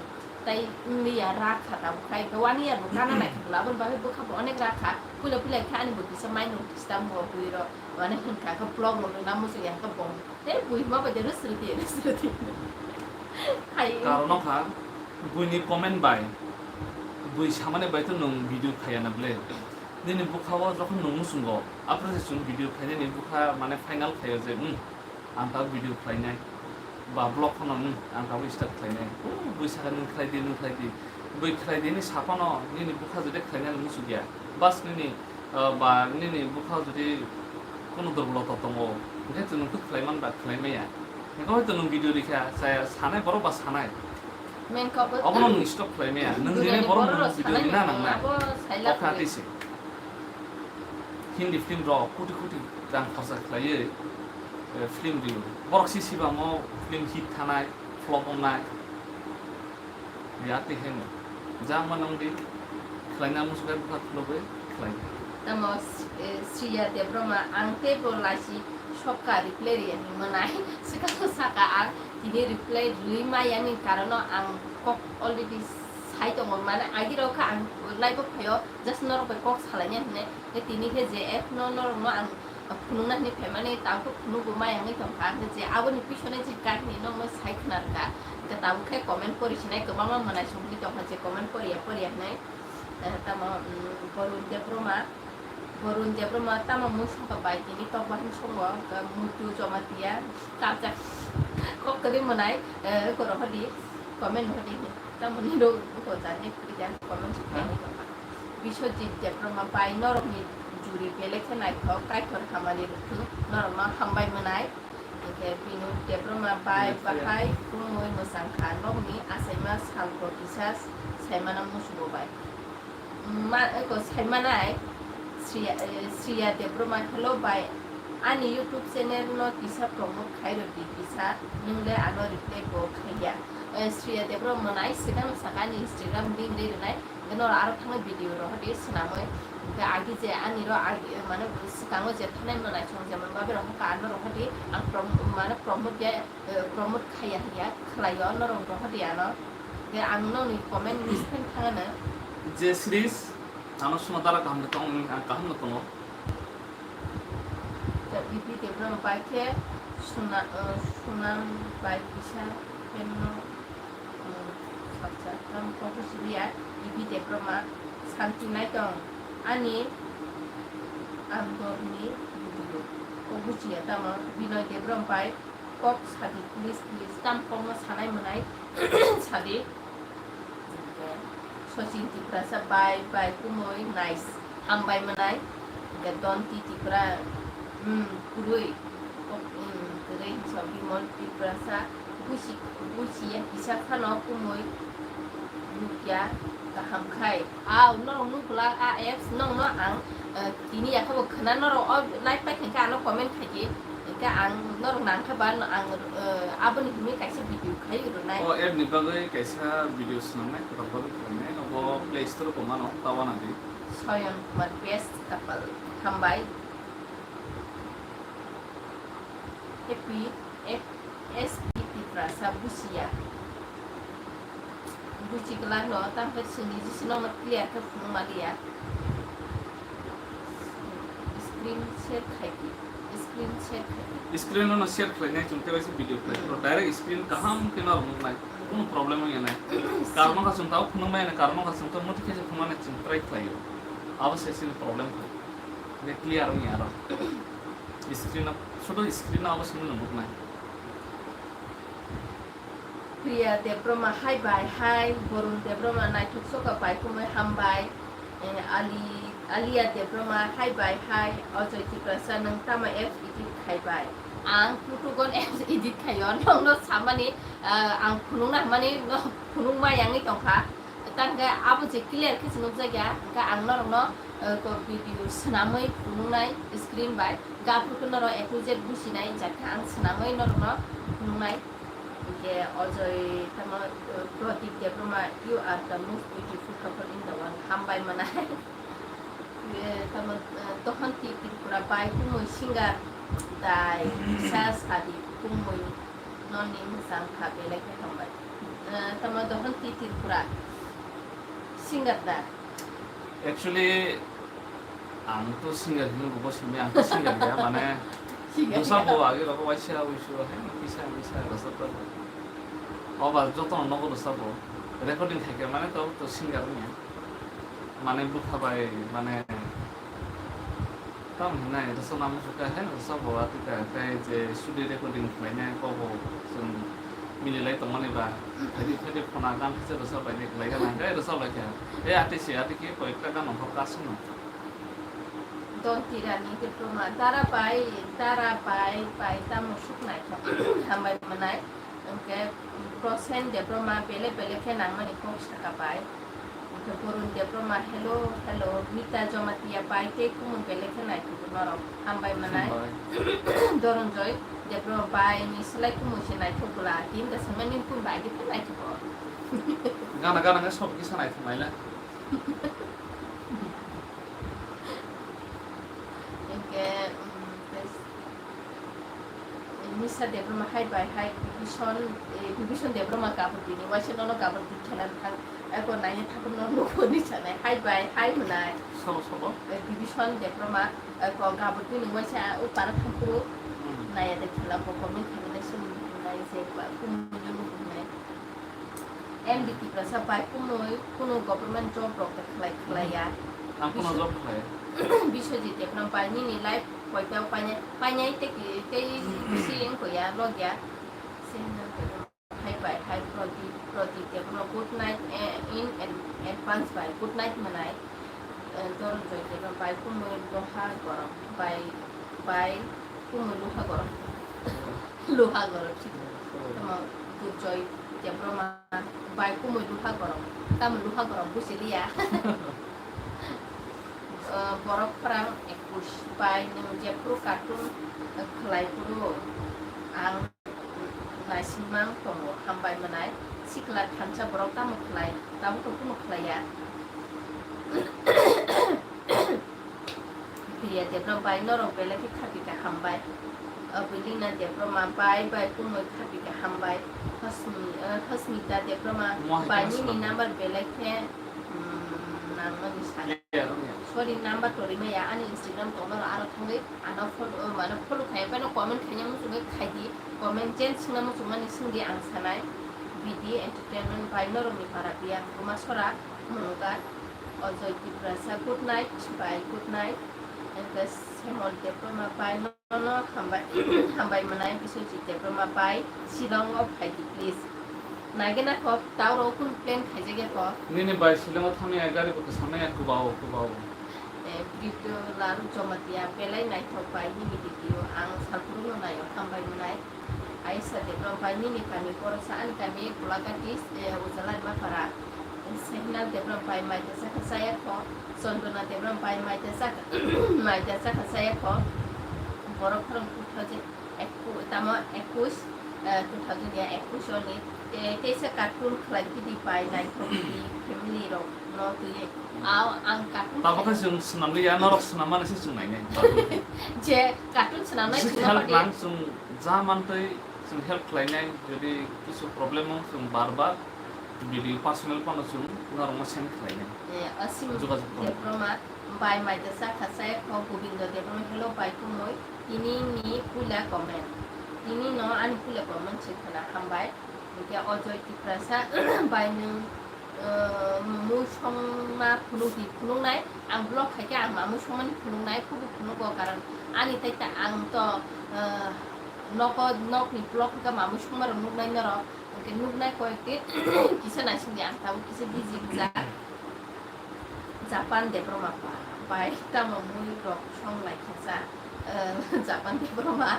tei wngya rakha tabukha, khe one year bo kana naikha bwla, aboni bagwi bwkha bo onek rakha, puila puila khe ani bo kisa mind rok disturb bo bwrwi rok mane hwnkha khe vlog rok rwna muchungya khe bo tei bui hwnba bai de rwsrwdi rwsrwdi. Hai. Karon wngkha buini comment bai, bui samani bai to nwng video khaiya na ble. Nini bwkha o jokhon nwng muchungo, aphuru se chwng video khainani bwkha mane final khaio je, hmm, ang tabuk video khlainai, ba vlog phano, hmm, ang tabuk start khlainai. Oh, bui sakha nwng khlai di, nwng khlai di. Bui khlai di hinwi saphano nini bwkha jodi khlainani muchungya. Bas nini, ah, ba nini bwkha jodi kono durbolota tongo, hinkhe chwng nwng khlai man ba khlai maya. Hinkhe hoito nwng video rikha, chaya sanai borok ba sanai. Main kok bo. Obono nwng stop khlai maya. Nwng dinai borok nwng video rina nangnai. Abo sailak. Kok kha twi se. Hindi film rok koti koti rang khorsa khlaiwi, eh, film rio. Borok si sibamo film hit thanai, flop wngnai. Ya twi heno. Jang ma nang di. Khlaina musukai bwkha khulogwi khlai. Tamo, eh, Sriya Debbarma ang teibo laisi sokka reply riya hinwi mwnai. Swkang saka ang tini reply rwui ma yang ni karono ang kok already sai tongo. Mane agi rok kha ang live o phaio, just norok bai kok salaina hinwi. Tei tini khe J F no norok no ang phunukna hinwi phaimani, tang khe phunukbo maya wngwi tongkha, hwnkhe je aboni pisoni je kahini nokno sai khna rwkha, hwnkhe tabuk khe comment pori sinai kwbangma mwnaisong wngwi tongkha je comment poriya poriya hinwi. Eh, tamo, mm, Borun Debbarma, Borun Debbarma tamo mung songkha bai tini tok bahai songo, hwnkhe Mutu Jamatia, kabjak kok kwrwi mwnai, eh, koro hodi, comment hodi, tamo nini rok ko jani kwrwi jani comment. Biswajit Debbarma bai norokni juri belai khe naithok, Kaitor hamari rwthwng, norokno hambai mwnai. Hinkhe Binod Debbarma bai bahai kumui mwchangkha, nokni achaima salbo kisa saimano musugo bai. Ma, eko saimanai Sriya, eh, Sriya Debbarma, hello bai, ani YouTube channel no kisa promote khairodi kisa, nwng le ano reply bo khaiya. Eh, Sriya Debbarma mwnai swkang saka ani Instagram link de rwnai. Hwnkhe norok aro thangwi video rok hodi swnamwi. Hwnkhe agi je ani rok agi, mane, swkango je thanai mwnai chwng jemon babi rok hokha, ano rok hodi ang prom-, mane, promote ya, eh, promote khaiya hiya khlaio norok rok hodi ano. Hwnkhe ang nokni comment miss khe thangano. Je series ano suna dara kaham no tong, ang kaham no tongo. Ipi Debbarma bai khe suna, eh, Sunam bai kisa fan no. Salsa, tamo kok bujiya, Ibi Debbarma, santi naitong, ani andorni bujiyo, kok bujiya tamo, Binoy Debbarma bai, kok sadi, please, please, tam kokno sanai mwnai, sadi. Sachin Tiprasa, bye, bye, kumui, nice, hambai mwnai, hwnkhe Donti Tripura, hmm, kwrwi, kok, hmm, kwrwi, so Bimol Tiprasa, Busi, busi ya kisa phano kumui nukya kaham khai. Au, norok nukla a apps nokno ang, eh, tini yakhabo khna norok o live pai khe ano comment khai di. Hwnkhe ang norok nang kha ba ang, eh, aboni hwnwi kaisa video khai rwnai. O app ni bagwi kaisa video swnamnai, kwtal bagwi khlainai. Obo Play Store o mano, ta wana di. Soyon Kumar best couple. Hambai. Happy F S P Tiprasa busiya. Busi kwlak no, tamo khe chwng niji sino no clear khe phunuk maliya. Screen share khai di. Screen share khai di. Screen no share khlai nai chwng tei waisa video khlai. Hmm. Direct screen kaham khe no nuknai. Kuno problem wngya nai. Karon kha chwng tao phunuk maya nai, karon kha chwng to muti khe phunuk maya nai chwng try khlaio. Abo se chini problem kha. Be clear wngya aro. Screen no, sudo screen no abo simi no nuknai. Priya Debbarma, hai bai, hai. Borun Debbarma, naithok soka bai, kumui hambai. Eh, Ali, Alia Debbarma, hai bai, hai. Ajoy Tiprasa, nwng tamo apps edit khai bai? Ang Pluto gon apps edit khaio, nokno samani, eh, ang phunukna hamani, no, phunukma yangwi tongkha. Tangkhe abo je clear khe se nukjakya, hwnkhe ang norokno, eh, ko video swnamwi phunuknai screen bai. Gaphuru khe norok A to Z businai, jakhe ang swnamwi norokno phunuknai. Hwnkhe Ajoy tamo, eh, Pratik Debbarma, you are the most beautiful couple in the world. Hambai mwnai. Eh, tamo, eh, Tohon T Tripura bai kumui singer. Dai, sa sadi, kumui, noni mwchang kha, belai khe hambai. Eh, tamo dohon ti Tripura. Singer da? Actually, ang to singer hino, bo simi ang to singer ya, mane, Singer dosa ya. Bo age rogo waisa wisu, he, misa, misa, dosa to. Oba, joto no nogo dosa bo. Recording khaikhe, mane, to, to singer ni. Mane, bukha bai, mane, Tamo hinai rwchapna muchukha hai rwchapbo atwkha, tei je studio recording khlainai kokbo chwng mililai tongmani ba, phaidi phaidi phona gan khe rwchap lainai khlai gana, hwnkhe rwchap laikha. Tei atwi se atwi khe koyekta gan ongkha kasino. Don Tirani Diploma, Dara bai, Dara bai, bai tamo suknai kha. Hambai manai. Hwnkhe Prosen Debbarma belai belai khe nangmani kok saka bai. Hwnkhe Borun Debbarma, hello, hello, Mita Jamatia bai tei kumui belai khe naithogo norok. Hambai manai. Hambai. Doronjoy Debbarma bai ni slai kumui se naithok bwla. Tin da samani kum bai khe naithogo. Gana gana khe sob kisa naithok naila. Hwnkhe, um, Nisa Debbarma hai bai hai Bibison, eh, Bibison Debbarma Gabur Bini waisa nono Gabur Bini khela thang, eko naina thangkhe nono nukho ni sanai hai bai hai mwnai. Sobo, sobo? Eh, Bibison Debbarma, eh, ko Gabur Bini waisa o para thangkuru. Hmm. Naya de khela bo comment khainai sung nai je ba kumui nukho nai. M D Tiprasa bai kumui kunu government job rok de khlai khlai ya. Ang kunu job khlai. Biswajit Debbarma bai nini life koita painai, painai tei ki, tei bisi wngkha ya, log ya. Sehna Debbarma hai bai, hai Prodip, Prodip Debbarma, good night, eh, in ad-, advance bai, good night manai. Eh, Doronjoy Debbarma bai kumui loha gorom bai, bai kumui loha gorom. Luha gorok si. Tamo Durjoy Debbarma bai kumui luha gorok. Tamo luha gorok busi liya. Eh, borok khorang ekush bai nwng jephuru cartoon, eh, khlai phuru ang naisingmang tongo, hambai mwnai. Sikla thansa borok tamo khlai, tabukbo kunu khlai ya. Priya Debbarma bai norok belai khe khapikha hambai. Abelina Debbarma bai bai kumui khapikha hambai. Hosmi-, eh, Hosmita Debbarma bai nini number belai khe, mm, nangmani sani. Sorry, number to rimaya, ani Instagram tong norok aro thangwi ano follow, eh, mane follow khai, bai no comment khaina muchungwi khai di. Comment jen swngna muchungmani swng di ang sanai. B D Entertainment bai norokni para biya Rumasora Munugar. Ojoy Tiprasa, good night, bye, good night. Hwnkhe Semol Debbarma bai nono hambai, hambai mwnai. Biswajit Debbarma bai Shillong o phai di, please. Nagena kok, tauro kun plan khaijak ya kok. Nini bai Shillong o thangya gari bo kwsangya, kubao, kubao. Eh, video Lalu Jomatia belai naithok bai nini video ang salpuru no naio, hambai mwnai. Aisha Debbarma bai nini kami Boroksa, ani kami Golagati, eh, Ujalai Mapara. Sehna Debbarma bai maita chakha chaya kho, Chandana Debbarma bai maita chakha, maita chakha chaya kho. Borok khorang two thousand eku-, tamo ekush, eh, two thousand ya ekush oni, te-, teisa cartoon khlai kidi bai naithok di family rok no twi. Ao ang cartoon Tabukhe khlai- chwng swnamliya, norok swnam mani se chwng nainai. Je cartoon swnamnai Jisi chwng help nang chwng ja mantwi chwng help khlainai, jodi kisu problem o chwng bar bar video personal phano chwng norokno send khlainai. Eh, Asim Jogajog khlainai. Debbarma bai maita chakha chaya kho, Gobindo Debbarma hello bai kumui, tini ni puila comment, tini no ani puila comment se khna hambai. Hwnkhe Ajoy Tiprasa bai nwng, eh, mui songma phunuk di phunuknai, ang vlog khaikhe ang mamui songmani phunuknai, khubu phunugo, karon ani tai ta ang to, eh, nogo, nokni vlog hwnkhe mamui songma rok nuknai norok, hwnkhe nuknai koyekti kisa naisingdi, ang tabuk kisa busy rijak. Japan Debbarma bai tamo mui rok song lai kha sa, eh, Japan Debbarma.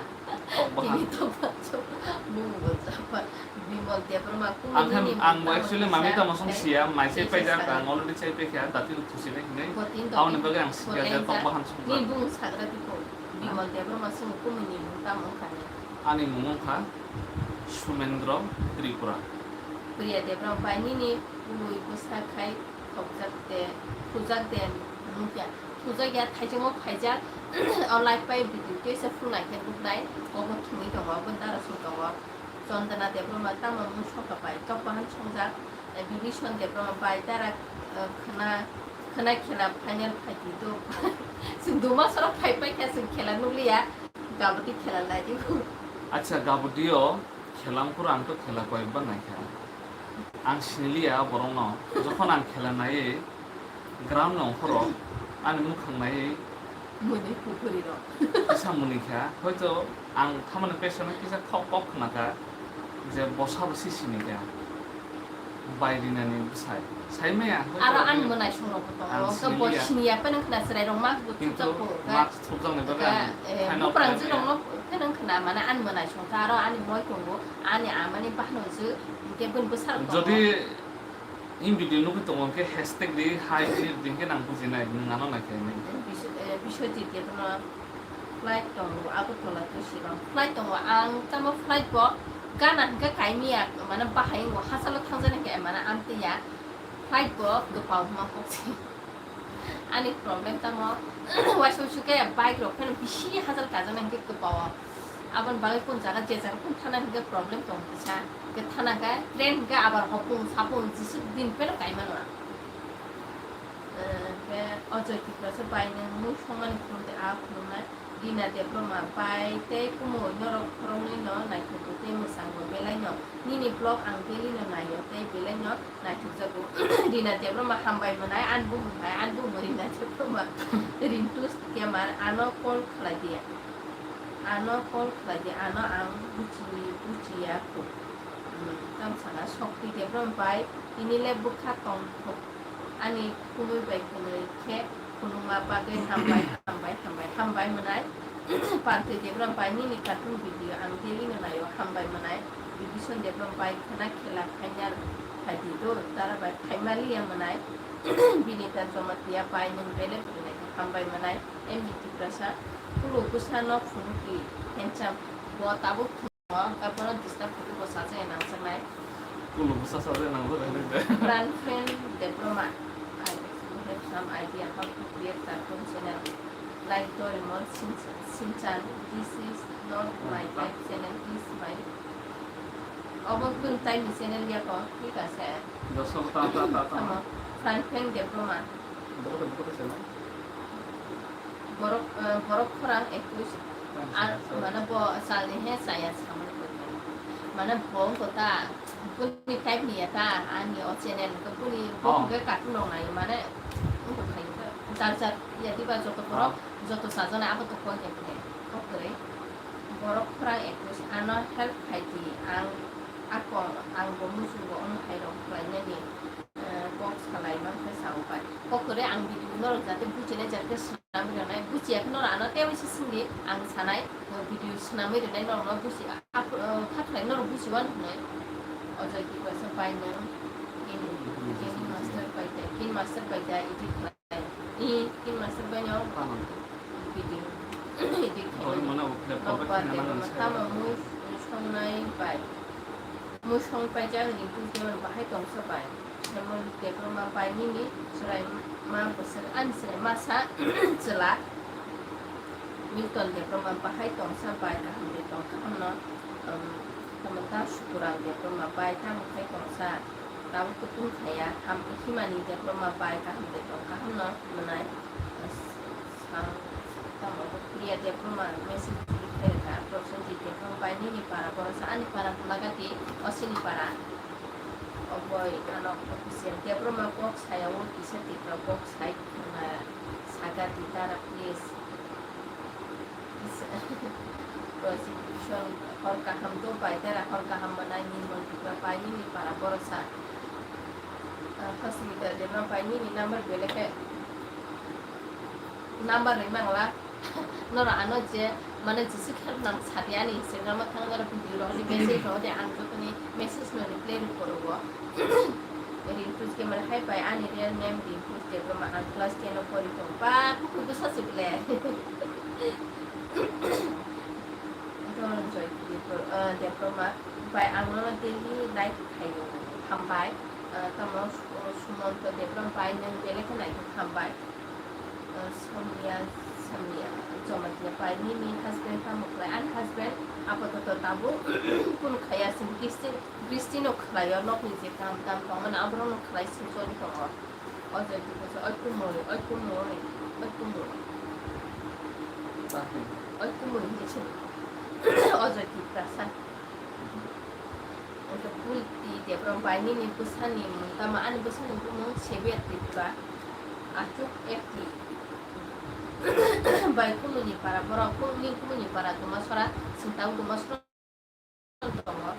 Tini to bacho, mung bo Japan. Bimol Debbarma, kung Ang khan, nini ang bo mung actually tamo mami kisa, tamo song eh, siya, mai se kisa paijak, sa. Ang already chai paikha, dati rok thusi nai hinwi. Botin to Aboni bagwi ang bo siya je tengja. Tok bahan song Ni jak. Bung sagra tipo. Bimol Debbarma sung kung nini mung tamo kani. Ani mung wngkha Sumendra Tripura. Priya Debbarma bai nini bului bwsa khai thokjak de, thujak de, nukya. Thujak ya, thaijak mo phaijak, O live pai video kisa phunai khe nuknai, obo thwngwi tongo, obo dara song tongo. Chondana Debbarma tamo mung songkha pai, tok bahan songjak, eh, Bibison Debbarma pai dara, eh, khwna, khwna khela final phaidi do. Chwng duma sorok phai pai kha, chwng khela nukliya, gabati khela lai di. Acha, gabadio. Khela wngphuru ang to khela koyekbar naikha. Ang siniliya borokno. Jokhon ang khela naiwi ground ni ongkhoro ani mukhang naiwi muni pukhuri rok kisa munikha. Hoito ang thamani pesano kisa khok kok khnakha je bosa bosi sinikha. Bai rinani bwsai. Sai maya, hoito aro ani mwnai songrokbo tongo. Ang siniya. Bo siniya phano khna chwrairok mask bo thupjak kho. Mask thupjakni bagwi ang eh, thaino buprang khlai maya. Jwrokno phano khna mane ani mwnai songkha aro ani moi tongo. Ani amani bahno jwk, hinkhe bini bwsarok tongo. Jodi in video nugwi tongo, hinkhe hashtag di hai di, hinkhe nang bujinai, nwng ano naikhe hinwi. Bis-, eh, Biswajit de phano flight tongo, Agartala to Shillong flight tongo. Ang tamo flight bo gana hinkhe kaimiya, mane bahai wngo, hachalo thangjani hinkhe, mane amtwi ya. Flight bo kwpal ma kok se. Ani problem tamo, waisa waisa khe bike rok phano bisi hajal kajak nang khe kwpao. Aboni bagwi kun jaga je jaga kun thana hinkhe problem tong kisa. Khe thana khe train hinkhe abar hopung sapung jisik din phano kai mano. Eh, khe o Joy Tiprasa bai nwng mui songmani phunukdi a phunuknai. Rina Debbarma bai tei kumui norok khoroknwi no naithokgo tei mwchangbo belai no. Nini vlog ang daily no naio tei belai no naithokjago. Rina Debbarma hambai mwnai, ani bumung hai, ani bumung Rina Debbarma. Rintu Kemar, ano call khlai di. Ano call khlai di, ano ang buchi, buchiya kho. Hmm, tamo sana Shakti Debbarma bai, tini le bwkha tong thok. Ani khunui bai khunui khe khunuma bagwi hambai, hambai, hambai, hambai mwnai. Pantwi Debra bai nini cartoon video ang daily no naio, hambai mwnai. Bibison Debra bai khwna khela final phaidi do, dara bai phaima liya mwnai. Binita Jamatia bai nwng belai bwrwi naikhe, hambai mwnai. M D Tiprasa, kulu bwsano phunukdi, handsome, bo tabuk. Hwnkhe bono disturb khe bo sajakya nangjaknai. Kulu bwsa sajakya nangjaknai de. Pran friend Debbarma, I have some idea how to create cartoon channel like Doraemon, Shin-, Shinchan. This is not my type channel, please my. Obo tun type ni channel ya ko, thik ase. Dosok ta, ta, ta, ta. Tamo, Pran friend Debbarma. Bokoto, bokoto channel. Borok, eh, borok khorang ekush. Ar mane bo salni he chaya samani koi. Mane bo wngkha ta, boni type ni ya ta, ani o channel, boni, bo Oh. Hwnkhe cartoon rok nai, mane, wngkha khai khe, jar jar, ya diba joto borok, Oh. Joto sajani abo to koi khe khe, kok kwrwi. Borok khorang ekush, ano help khai di, ang, ako, ang bo muchungo omo hai rok khlai nani. Eh, kok salai mankhe sao pai. Kok kwrwi ang video norok jate bujinai jate swnamwi rwnai, bujiya khe norok ano tei waisa swngdi ang sanai, eh, video swnamwi rwnai norokno buji, ap-, eh, kha khlai norok bujiwano hwnwi. O Joy Tiprasa bai nwng Kin, Kin Master bai de, Kin Master bai de edit khlai. I, Kin Master bai no video edit khlai. Tamo mui songnai bai. Mui song paijak Rintu Debbarma bahai tongsa bai. Hemon Debbarma bai nini chwrai ma bwswk ani chwrai masa chwla. Milton Debbarma bahai tongsa bai kaham de tong kaham no, um, tamo ta Sukurang Debbarma bai tamo khai tongsa tabuk kutung khaya ham himani Debbarma bai kaham de tong kaham no mwnai. Ang tamo Priya Debbarma message delete khairokha, Prosenjit Debbarma bai nini para borok sa ani para hwnlagati osini para. Oboi ano official Debbarma kok saya o kisa tikra kok sai khna sagati tara please. Kisa prosecution hor kaham do bai tara hor kaham mwnai nini mon tikra bai nini para borok sa. Hospital Debbarma bai nini number belai khe. Number rwi mangla. Norok ano je mane jisik help nang sadi ani Instagram o thang norok video rok ni message rok de ang jotoni message no reply rw korogo. Rintu Debbarma hai bai ani real name Rintu Debbarma ang class ten o pori tongo. Ba buku bwsa se bile. Dhonanjoy Debbarma, eh, Debbarma bai ang nono daily like khaio. Hambai. Eh, tamo, eh, Sumonto Debbarma bai nwng belai khe naithok hambai. Eh, Sonia Samya, Jamatia pai nini husband tamo khlai? Ani husband apato to tabuk kunu khaya, sing Christian, Christian no khlaio, nokni je kam tam tongmani aborok no khlai sing choli tongo. Ojoi Tiprasa, oi kumui, oi kumui, oi kumui. Oi kumui hinwi se. Ojoi Tiprasa. Wngkha Pulti Debrom bai nini bwsani mung tamo? Ani bwsani bumung Sebiya Tripura. Achuk F T. Bai kumuni para borok, kum-, ni kumuni para Dumasora, singtang Dumasora tongo.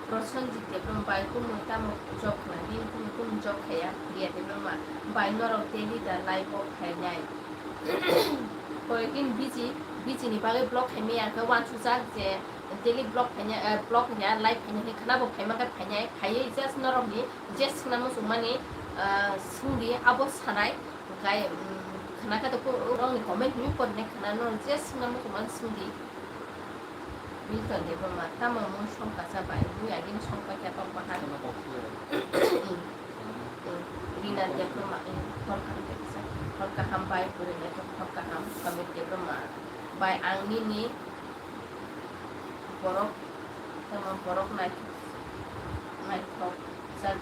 Prosenjit Debrom bai kumui tamo job khlai, bini kumui kumui job khaiya, Priya Debrom bai norok daily da live o phainai. Koyekdin busy, busy ni bagwi vlog khaimaya, hwnkhe uansukjak je daily vlog phaina, eh, vlog ya live phaina hwnwi khwna bo phaima khe phainai, phaiwi just norokni je swngna muchungmani, eh, swngdi abo sanai, hwnkhe, mm, khwna khe to ko-, rokni comment hwnwi porinai khwna, norok je swngna muchungmani swngdi. Milton Debbarma, tamo mung songkha cha bai, bui agini songkha khe tok bahan. Rina Debbarma, eh, hor kaham khe kisa, hor kaham bai, bwrwi naithok hor kaham, Samir Debbarma bai, ang nini borok, tamo borok naithok, naithok jak.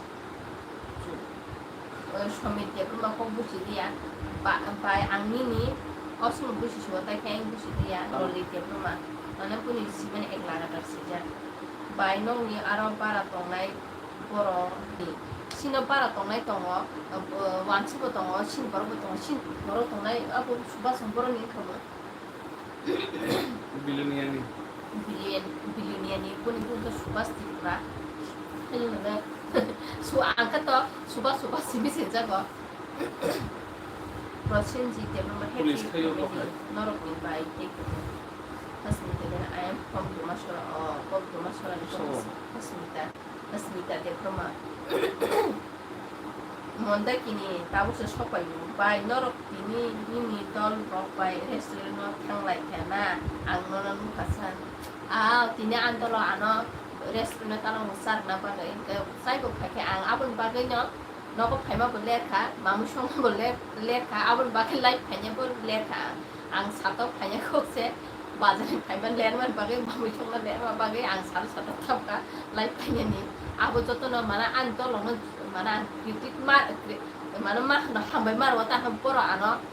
O Somit Debbarma kok buchi diya, ba-, bai ang nini osmo buchi suwa tai khe ang buchi diya, Loli Debbarma, mane buni simani ek lagatar sijak. Bai nokni aro bara tongnai borok ni, sino bara tongnai tongo, o, wansi bo tongo, sin borok bo tongo, sin borok tongnai abo Subhas borok ni wngkha bo. Biloniani. Billion-, Biloniani, boni bugo Subhas Tripura. Ani hwnle, su-, ang khe to Subhas, Subhas simi sinjago. Prosenjit Debbarma happy Police khayo family, bokhai. Norokni bai tei kutung. Hasmita Debbarma, I am from Dumasora, oh, kok Dumasora ni kok Hasmita. Smita Debbarma. Mondakini tabukse sokpaibo bai, norok tini nini dol rok bai restaurant o thanglai kha na, ang nono nukha sa. Ah, tini ang dolo ano restaurant o tano charwna bagwi, hwnkhe chaibo khaikhe ang aboni bagwino nogo phaima bo ler kha, mamwi songma bo ler, ler kha, aboni bagwi live phaina bo ler kha. Ang satok phaina kok se, bazar ni phaima lermani bagwi, mamwi songma lerma bagwi ang salo satok thapkha, live phainani. Abo jotono mana ang dolongno mana ang critic ma, cri-, mana ma hwno hambai ma rwo, ta hwn borok ano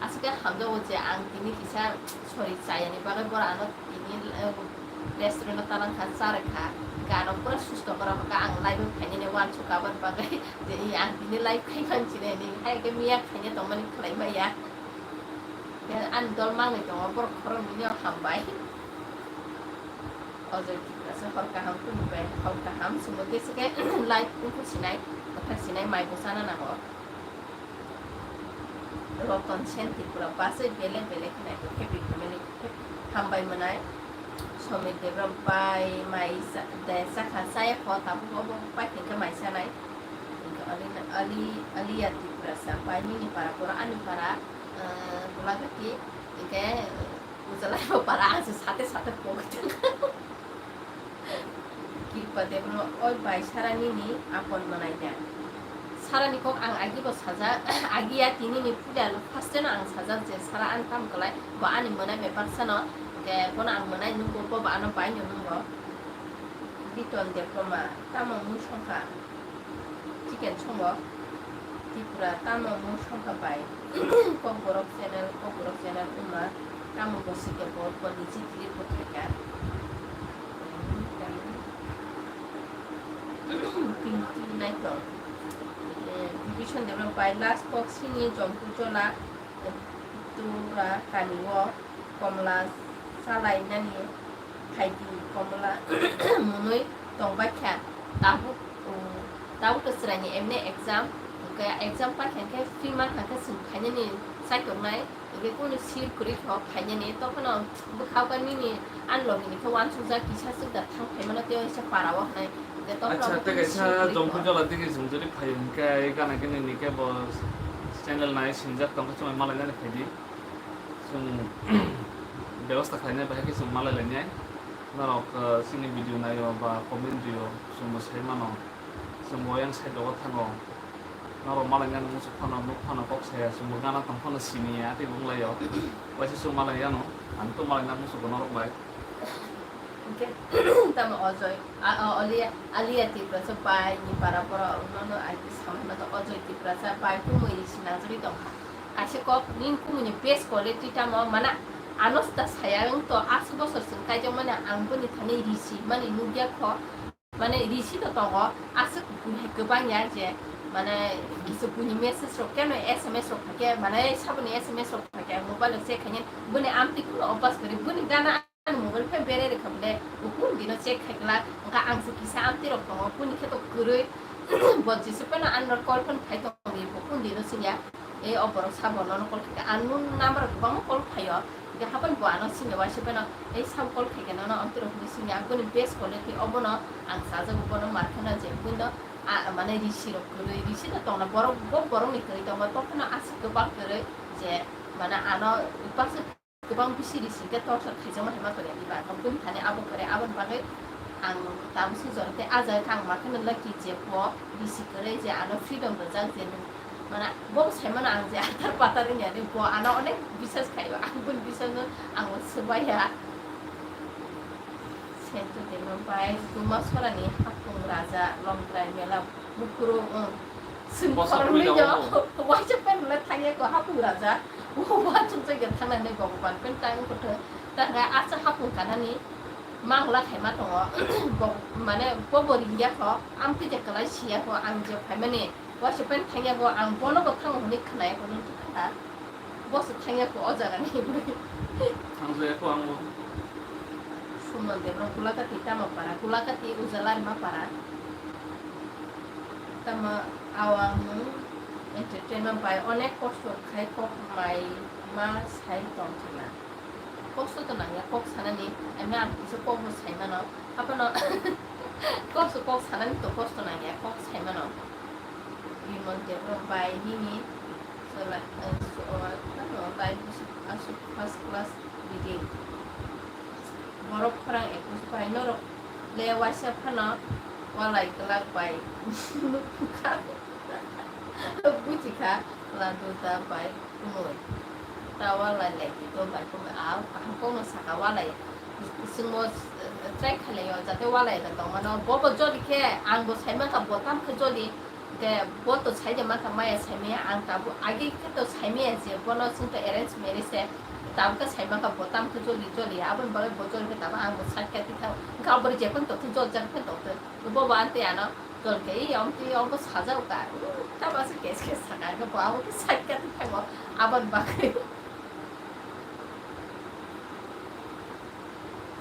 aswk khe hamjago je ang tini kisa sorry chayani bagwi borok ano tini, eh, restaurant o talang kha, charwk kha, gana pura susto borok hwnkha ang live o phainani uansukha aboni bagwi je ang tini live khai man sinai ni, hai khe miya khaina tongmani khlai maya. Ani dol manwi tongo, borok khoroknwino hambai. Ojoi Tiprasa hor kaham kunu bai, hor kaham, chwngno tei se khe live wngkha sinai, kwthar sinai, mai bo chana nango. Roton Sen Tripura, bachai belai belai khe naithok, happy family, hambai mwnai. Somit Debra bai mai cha-, de chakha, chaya kho, tabuk obo pai khe mai chanai. Hwnkhe Ali, Ali, Aliya Tiprasa, pai nini para, borok ani para, eh, Golagati, hwnkhe, Ujalai bo para ang se sate sate pok. Kirpa Debbarma, oi bai Sara nini apon manai da? Sara ni kok ang agi bo sajak, agi ya tini ni puja lo first no ang sajak je Sara ang tam kalai, bo ani manai bepar sano, hwnkhe bono ang manai nungo, bo bo ano bai no nungo. Biton Debbarma, tamo mui songkha? Chicken songo. Tripura tamo mung songkha bai. Kokborok channel, Kokborok channel wngma tamo bo sikhe bo, bo niji clip bo khaikha. Pinti naithok. Eh, Bibison Debra bai last kok sini Jompu Jola, eh, Tura kani o komla salai nani. Phaidi komla mwnwi tongbai kha. Tabuk, um, tabuk to chwraini emne exam, hwnkhe exam paikha khe free mankha khe chwng phainani chaituknai, hwnkhe kunu sir kwrwi kha o phainani, tokhono bwkha o nini ani logini khe uansukjak kisa swk da thang phaimano tei waisa para o hwnwi, hwnkhe tokhono Acha, tei kaisa sir kwrwi kha. Jompu Jola digi chwng jodi phai hwnkhe gana gini ni khe bo channel nai sinijak tongkha, chwng malainani phaidi. Chwng bebosta khlainai bahai khe chwng malai lainai. Norok, uh, chini video naio ba comment rio, chwngbo sai mano. Chwngbo yang side rogo thango. Norok malainani muchuk phano, nuk phano kok saya, chwngbo gana tong phano siniya, tei wnglaio. Waisa chwng malaiya no, ang to malaina muchungo norok bai. Hwnkhe, tamo Ajoy, a, a, Alia, Alia Tiprasa bai ni para borok nono I P samani mata Ajoy Tiprasa bai kumui sinajagwi tongkha. Kaisa kok nini kumui ni best quality tamo mana ano ta saya wng to aswk bosor chwng kaijakmani ang boni thani risi mani nukya kho. Mane risi to tongo, aswk bwrwi kwbang ya je, mane kisa buini message rok keno S M S rok phaikhe, mane saboni S M S rok phaikhe, mobile rok check khainai, boni amtwi kulo obas kwrwi, boni gana ani mobile phai berai rwkha bwle, bo kun dino check khaikla, wngkha ang se kisa amtwi rok tongo, boni khe to kwrwi, bo jesa phano ano call phano phai tongdi, bo kun dino singya, e o borok sabo nono call khaikha, unknown number rok kwbangma call phaio. Hingke hapan bo ano sini waisa phano, "Ei sam call khaikhe nono amtwi rok hinwi sini, ang boni best quality obono ang chajago, bono mar kheno je buino, a, mane risi rok kwrwi, risi no tongna borok, bo borok ni kwrwi tongma, tongphano aswk kwbang kwrwi je mane ano baksa kwbang bisi risi hingke torchar khaijakma hai ma tongya diba, ang boni thani abo kwrwi, aboni bagwi ang tabuk se jora tei ah jaga khe ang mar kheno lucky je bo risi kwrwi je ano freedom rijak je nwng." Mana, bo sai mano ang je atar patar wngya de, bo ano onek bisas khaio, ang boni bisas no ang swbaiya. Sentu temo bai, Dumasora ni hapung raja, Longtrai mela, Bukuro, um, Bosor sengkormi puila yo, o. Waisa pen le thangya ko hapung raja, wa chung chai thangna ne Bhagwan pen tang kotho, tang asa hapung kanani, mangla khaima tongo, bo, mane, bo bo ringya ko, ang tei je kwlai siya ko, ang je phaimani, Waisa pen thangya bo, ang bono bo thango hwnwi khwnaya ko, nung twi kha. Bo se thangya ko o jaga ni. Thangjaya ko ang bo. Suman Debra Kulakati tamo para, Kulakati Ujalarma para. Tamo awang entertainment bai onek kosto khai kok mai ma sai tong khna. Kosto to nangya kok sanani, ami ang kisa kok bo sai mano. Hapono kosto kok sanani to kosto nangya, kok sai mano. Rimon Debra bai nini chwla, eh, so, ano bai aswk first class reading. Borok khorang ekus bai norok le waisa phano walai kwlak bai nukha. Buji kha, ladu da bai kumui. Ta walai lai di do bai kumui. A kaham kokno saka walai. Chwngbo, eh, try khailai o, jate walai da tongmano. Bo bo joli khe, ang bo sai mankha, bo tam khe joli. Te bo to sai de mankha maya sai maya, ang tabuk agi khe to sai maya je, bono chwng to arrange marriage se, tabuk khe sai mankha bo tam khe joli joli, aboni bagwi bo joli khe tabuk ang bo side khe tikha, wngkha aboni je phano tongthok jol jak phano tongthok, bo bo ang tei ano jol khe, "Ei, omo twi obo sajao ka, tabuk aswk kes kes saka," hwnkhe bo abo khe side khe tikha bo, aboni bagwi.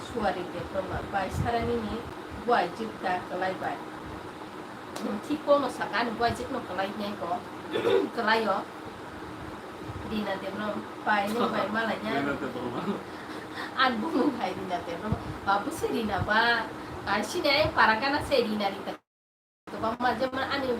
Suari Debbarma bai Sarani ni buai jik da kwlai bai. Nwng thik kono saka ani buai jik no kwlai hinai ko. Kwlai o. Rina Debbarma bai nwng bai malai ya. Rina Debbarma. An bumung hai Rina Debbarma. Babu se Rina ba. Ai sini ai para gana se Rina Rita. Kwbangma, jemon ani,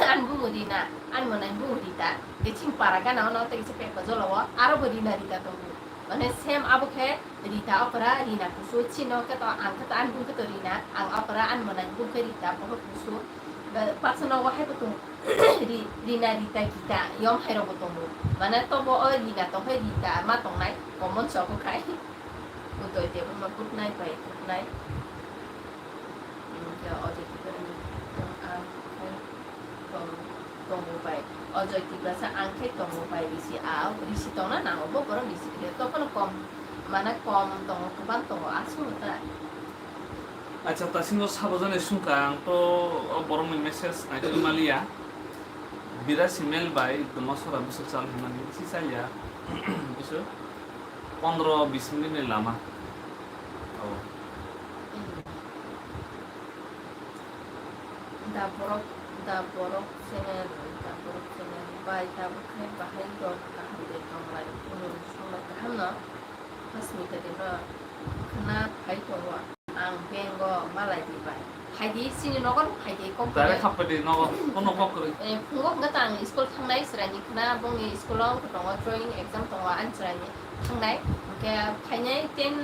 ani bumung Rina, ani mwnai bumung Rita, tei chini para gana ono tei kisa pekha jolo o, aro bo Rina Rita tongo. Mane same abo khe Rita okra, Rina kusu, chini o khe to ang khe to ani bumung khe to Rina, ang okra, ani mwnai bumung khe Rita, bo khe kusu. Ba, paso nogo hai bo tongo, Ri-, Rina, Rita, Gita, yom hai rok bo tongo. Mane tobo o Rina tong khe Rita ma tongnai, common se obo khai. Udoi Debbarma good night bai, good night. Hingke o je khe ang khe tong-, tongo bai. O Joy Tiprasa ang khe tongo bai risi a, risi tongna nango bo borok risi khe tophano kom, mane kom tongo, kwbang tongo, aswk ta. Acha, tasingo sabo jani sungkha, ang to o borokni message naikhe maliya. Birasi mel bai Dumasora bwswk chal hwnmani si chaliya. Bwswk pondro bis minute ni lama. Oh. Da borok, da borok channel, da borok channel bai tabuk khe bahai rok kaham de tonglai, kunu songbai kaham no. Hasmita de no khna phai tongo, ang bank o malai di bai. Phai di, chini nogo phai di, kok Direct bai. Happai di nogo, kono kok kwrwi. Eh, phungo hwnkhe ta ang school thangnai chwraini khna, bongni school o wngkha tongo, drawing exam tongo, ani chwraini thangnai. Hwnkhe phainai ten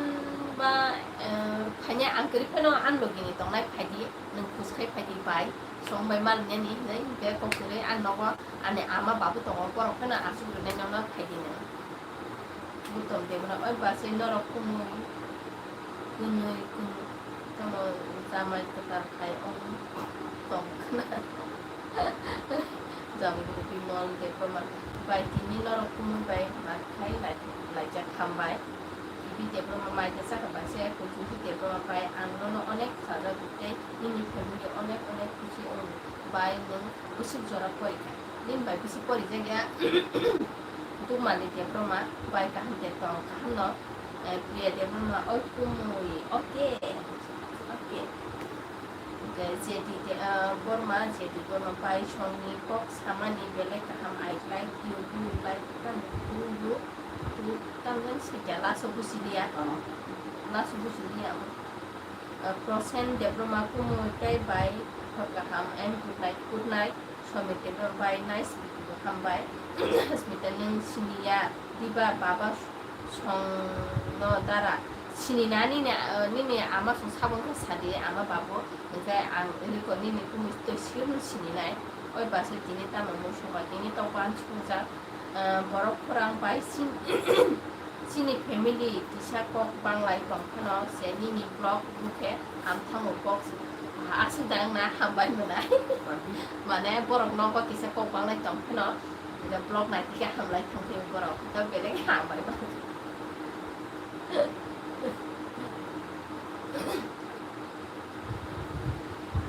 ba, eh, phainai ang kwrwi phano ani logini tongnai, phai di. Nwng khus khai phai di bai. Song bai mal nini hinwi hwnkhe kok kwrwi ang nogo ani ama babu tongo, borok phano aswk rwnai nono phaidi nang. Butom de bono oi bwsai norok kumui kunui kun tamo jamai kwtal khai ong tong khna. Jamguru Bimal Debbarma bai tini norok kumui bai ma khai lai laijak hambai. Bibi Debbarma mai khe chakha bai se kuchuk Debbarma bai ang nono onek sajak tei nini family onek onek khusi ong bai nwng bwswk jora pori kha. Nini bai bisi porijak ya. Bumani Debbarma bai kaham de tong, kaham no, eh, Priya Debbarma oi kumui, okay, okay. Hwnkhe J D de, ah, Borma, J D Borma bai songni kok samani belai kaham, I like you, do you like, tamo, do you, do, tamo sikya, laso busi liya. Tamo. Laso busi liya. Ah, Prosen Debbarma kumui tei bai hor kaham and good night, good night. Somite bai nice video hambai. Smita nwng siniya diba baba songno dara? Sininani ni, ah, nini ama song sabong khe sadi ama babu. Hwnkhe ang riko nini kumui twi sirno sininai. Oi bwsai tini tamo muisung bai tini tokbo ang chukjak. Ah, borok khorang bai sin-, Chini family kisa kok banglai tong phano se nini vlog bukhe hamthango kok aswk dang na hambai mwnai. Mane borok nogo kisa kok banglai tong phano vlog naitike hamlai thang phio borok ta belai hambai mano.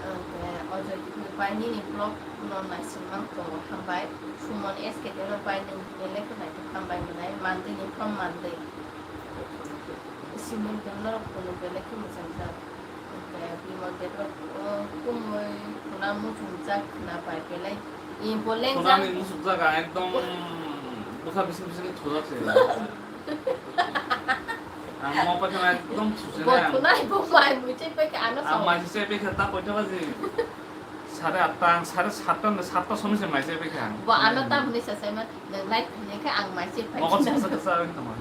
Oke, Ojoy Twi bai nini vlog no naisingmang tongo hambai. Sumon S K T no bai nwng belai khe naithok hambai mwnai. Mandwi ni from Mandwi. Simon tong norok kuno belai khe mwchang jak. Oke, Bimol Debra, o, kumui khuna muchung jak khna bai belai. I boleng jak. Khunani muchung jak ekdom bwsa bising bising thujak se. Ang mo paikha ekdom susi nai ang. Bo thunai bo mai mui chai paikha ano. Ang sao. Mai chai paikha ta koita baji? Sare atta, ang sare satta, satta somoi se mai chai paikha ang. Bo ano ta hwnwi sa sai man, nang live khainai khe ang mai chai paikha. Nogo sa sa sa ang tama.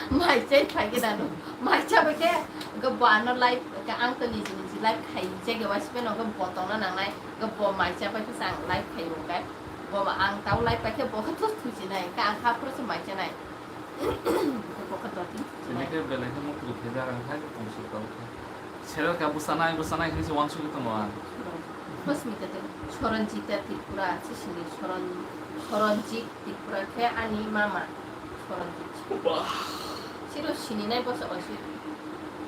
Mai chai paikha ano. Mai chai paikha, go bo ano live, go ang to niji niji live khai je ge wasi pen go bo tongna nangnai, go bo mai chai paikha sa ang live khai bo kai. Bo ang tau live paikha bo khe to thuji nai, ka ang ha pro se mai chai nai. Sini ke belai ke mau kudu kejar ang khai kong su tau ke. Sero ka busanai busanai kini se wang su tong wang. Bos mi tete Soronjita Tripura se sini Soron Soronjit Tripura ke ani mama Soronjit. Wah. Siro sini nai bos osi.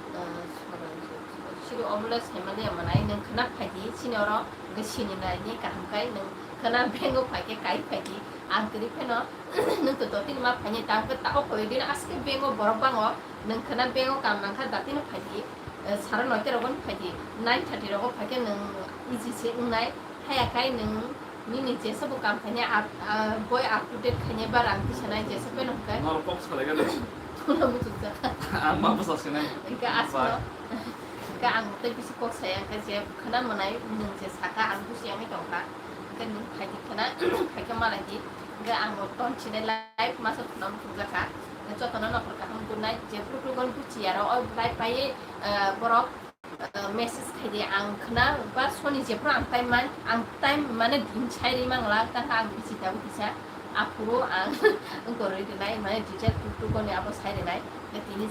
Soronjit. Siro obole semale manai nang khna phaidi sini oro ke sini nai ni kaham kai nang khna bengo phai ke kai phaidi ang kri pheno. Nwng to dotini ma phaini tamo khe tao koi dino aske bengo borok bango nwng khna bengo kam nangkha datino phaidi, eh, sara noita rogo phaidi nine thirty rogo phaikhe nwng easy se wngnai haya khai nwng nini jesa bo kam khaini up, ah, boi up to date khaini ba rang tisanai jesa pheno hwnkhe. Norok kok salai gana. Tono muchukjak. Ang ma bwsa sinai. Hwnkhe asno. Bye. Hwnkhe ang tei bisi kok saya hwnkhe je khna mwnai nwng je saka ang busi yangwi tongkha. Hwnkhe nwng phaidi khna phaikhe malai di. Hwnkhe ang bo ton sinai live masa khna muchukjakha. Hwnkhe jotono nokhor kaham good night je phuru phuru gon buchi aro o live paiwi, eh, borok, eh, message khaidi ang khna ba soni jephuru ang time man ang time mane din sai ri mangla tangkha ang bisi tabuk kisa aphuru ang wngkor ri rinai mane detail phuru phuru goni abo sai rinai. Hwnkhe tini,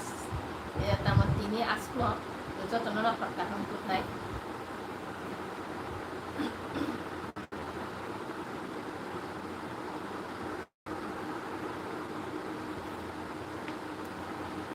eh, tamo tini aswkno jotono nokhor kaham good night.